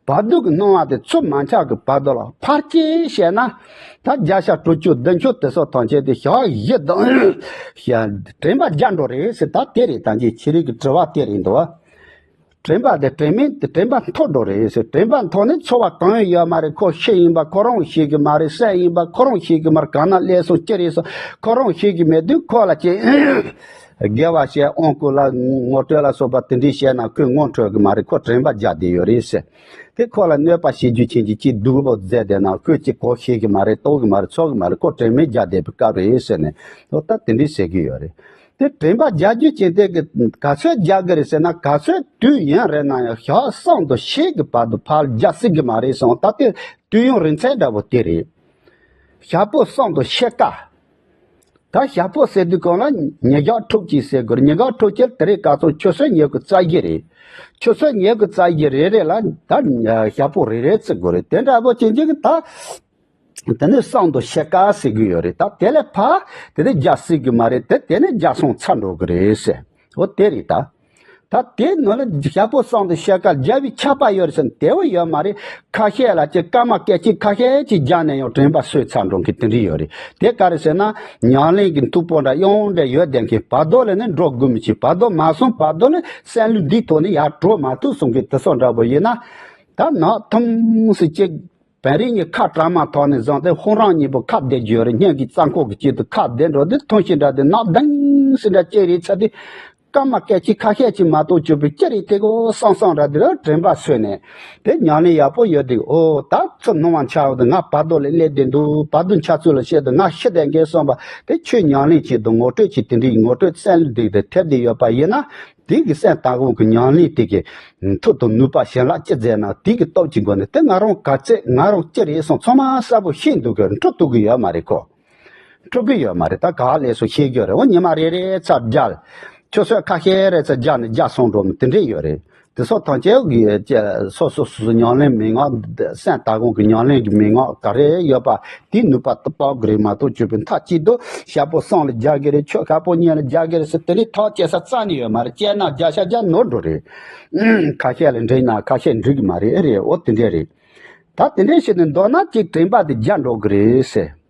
བར་དོ་གི་སྣང་བ་དེ་ཚུར་མ་འཆར་གི་བར་དོ་ལ་ཕར་ཅིག་བཤད་ན། ད་བརྒྱ་ཆ་དྲུག་ཅུ་བདུན་ཅུ་དེ་སོགས་ཐམས་ཅད་དེ་ཞག་བཞི་དང་དྲན་པ་བརྒྱབ་འགྲོ་རེད་ཟེར། ད་དེ་རེད། ད་ཅི་ཁྱེད་རིགས་ཀྱི་དྲི་བ་དེ་རེད་འདུག་བ། དྲན་པ་དེ་དྲན་མིན་དེ་དྲན་པ་མཐོ་འགྲོ་རེད་ཟེར། དྲན་པ་མཐོ་ནི་འཚོ་བ་གང་ཡང་ཡོད་མ་རེད། ཁོ་ཤི་ཡིན་པ་ཁོ་རང་ཤེས་ཀྱི་མ་རེད། བསད་ཡིན་པ་ཁོ་རང་ཤེས་ཀྱི་མ་རེད། གང་ན་སླེབས་སོང་ཅི་རེད་སོང་ཁོ་རང་ཤེས་ཀྱི་མེད་དུས་ཁོ་ལ་ཅི་དགེ་བ་བྱས་ཨོང་ཀུ་ལ་ངོ་སྤྲོད་ལ་སོགས་པ་དེ་འདྲའི་བྱས་ན་ཁོས་ངོ་འཕྲོད་ཀྱི་མ་རེད། ཁོ་དྲན་པ་བརྒྱབ་བསྡད་ཡོད་རེད་ཟེར། དེ་ཁོ་ལ་གནོད་པ་བྱེད་རྒྱུ་ཅན་གྱི་ཅི་སྡུག་པོ་མཛད་བསྡད་ན་ཁོས་ཅི་གོ་ཤེས་ཀྱི་མ་རེད། རྟོགས་ཀྱི་མ་རེད། ཚོར་གྱི་མ་རེད། ཁོ་དྲན་མེད་བརྒྱབ་བསྡད་པའི་སྐབས་རེད་ཟེར་ནས་ཨོ་ད་དེ་འདྲའི་ཟེར་གྱི་ཡོད་རེད། དེ་དྲན་པ་རྒྱག་རྒྱུ་ཅན་དེ་གི་ག་ཚོད་རྒྱག་གི་རེད་ཟེར་ན། ག་ཚོད་དུས་ཡུན་རེད་ན་ཡང་ཞག་གསུམ་དང་ཕྱེད་ཀྱི་བར་དུ་ཕར་རྒྱག་སྲིད་གི་མ་རེད་གསུངས། ད་དེ་དུས་ཡུན་རིང་ཚད་འདྲ་བོ་དེ་རེད། ཞག་པོ་གསུམ་དང་ཕྱེད་ཀ་ད་ཞག་པོ་ཟེར་དུས་གང་ལ་ཉིན་ཞག་དྲུག་ཅུ་ཟེར་དགོས་རེད། ཉིན་ཞག་དྲུག་ཅུ་དེ་རེད་ག་ཚོད་ཆུ་ཚོད་ཉི་ཤུ་རྩ་བཞི་རེད། ཆུ་ཚོད་ཉི་ཤུ་རྩ་བཞི་རེ་རེ་ལ་ད་ཞག་པོ་རེ་རེ་བརྩི་དགོས་རེད། དེ་འདྲ་བོ་ཅན་ཅིག་གི་ད། དེ་ནས་གསུམ་དང་ཕྱེད་ཀ་ཟེར་གི་ཡོད་རེད། ད་དེ་ལས་ཕར་དེ་ནས་རྒྱག་སྲིད་གི་མ་རེད། དེ་དེ་ནས་རྒྱག་སོང་ཚར་འགྲོ་གི་རེད་ཟེར། འོ་དེ་རེད་ད། ད་དེ་ནང་ལ་ཞག་པོ་གསུམ་དང་ཕྱེད་ཀ་རྒྱག་པའི་ཆད་པ་ཡོད་རེད་ཟེར་ན་དེ་བོ་ཡོད་མ་རེད། ཁ་ཤས་ལ་ཅིག་སྐར་མ་སྐད་ཅིག་ཁ་ཤས་ཅིག་རྒྱག་ནས་ཡང་དྲན་པ་གསོས་ཚར་འགྲོ་མཁན་དེ་འདྲ་ཡོད་རེད། དེ་ག་རེ་ཟེར་ན་ཉམས་ལེན་གྱི་མཐུ་པོ་འདྲ་ཡོང་འདྲ་ཡོད་བསྡད་མཁན་བར་དོ་ལ་ནི་འགྲོ་དགོས་མི་ཆེ། བར་དོ་མ་སོང་བར་དོ་ལ་སེམས་ལུས་འདིའི་ཐོག་ནས་ཡར་འགྲོ་མ་ཐུབ་གསུང་མཁན་དེ་ཚོ་འདྲ་བོ་ཡིན་ན་ད་ནག་ཐུམ་སེ་ཅིག་བན་རིགས་གཉིས་ཁ་གྲག་མ་ཐག་ནས་བཟུང་སྟེ་ཧོང་རང་གཉིས་པོ་ཁ་བདེ་རྒྱུ་རེད། སྙིང་གི་རྩ་འཁོར་གྱི་དཀྱིལ་དུ་ཁ་བདེ་འགྲོ་དེ་ཐོན་ཤིང་འདྲ་དེ་ནག་དིང་སེ་འདྲ་ཅིག་རེད་ཚ་དེ་སྐར་མ་སྐད་ཅིག་ཁ་ཤས་ཅིག་མ་གཏོགས་གྱུར་པའི་ཅི་རེད་དེ་གོ་སང་སང་ར་དེ་ལ་དྲན་པ་གསོས་ནས་དེ་ཉམས་ལེན་ཡག་པོ་ཡོད་དེ་ཨོ་ད་ཚུར་སྣང་བ་འཆར་བ་དེ་ང་བར་དོ་ལ་སླེབས་བསྡད་འདུག་བར་དོ་འཆར་ཚུལ་ལ་བཤད་དུ་ང་ཤི་བསྡད་མཁན་བསམ་པ་དེ་ཁྱོད་ཉམས་ལེན་བྱེད་དུ་ངོ་སྤྲོད་བྱེད་དེ་འདྲའི་ངོ་སྤྲོད་བཙན་ལུས་འདུག་དེ་ཐེབས་བསྡད་ཡོད་པ་ཡིན་ན། དེ་གི་སེམས་དང་པོ་གི་ཉམས་ལེན་དེ་གི་མཐུ་དང་ནུས་པ་བྱིན་རླབས་ཅི་མཛད་ན་དེ་གི་སྟོབས་ཀྱི་སྒོ་ནས་དེ་ང་རང་ག་ཚད་ང་རང་ཅི་རེད་སོང་ཚང་མ་གསལ་པོ་ཤེས་འདུག་གི་འཁྲུལ་ཐུབ་གི་ཡོད་མ་རེད་ཁོ། འཁྲུལ་གི་ཡོད་མ་རེད། ད་ག་ལས་སོ་ཤེས་རྒྱུ་རེད། འོ་ཉི་མ་རེ་རེ་ཚར་རྒྱག་ཆུ་ཚོད་ཁ་ཤས་རེ་ཚར་རྒྱག་ནས་རྒྱག་སོང་འགྲོ་མི་དེ་འདྲས་ཡོད་རེད། དེ་སོགས་ཐམས་ཅད་ཀྱི་སོ་སོ་སོ་སོ་ཉམས་ལེན་མན་ངག་སེམས་དང་པོ་གི་ཉམས་ལེན་གྱི་མན་ངག་ག་རེ་ཡོད་པ་དེའི་ནུས་པ་དེ་སྤར་དགོས་རེད་མ་གཏོགས་གྱུར་པའི་མཐའ་གཅིག་ཏུ་ཞག་པོ་གསུམ་ལ་རྒྱག་གི་རེད། ཆུ་ཞག་པོ་གཉིས་ལ་རྒྱག་གི་རེད་ཟེར་དེ་ནས་ཐག་བཅད་ས་རྩ་ནས་ཡོད་མ་རེད། བཅད་ན་བརྒྱ་ཆ་བརྒྱ་ནོར་འགྲོ་རེད། ཁ་ཤས་ལ་འགྲིག་ན་ཁ་ཤས་འགྲིག་གི་མ་རེད། ཨེ་རེད། འོ་དེ་འདྲས་རེད། ད་དེ་འདྲས་བྱས་ནས་མདོར་ན་གཅིག་དྲན་པ་དེ་རྒྱག་འགྲོ་གི་རེད་ཟེར།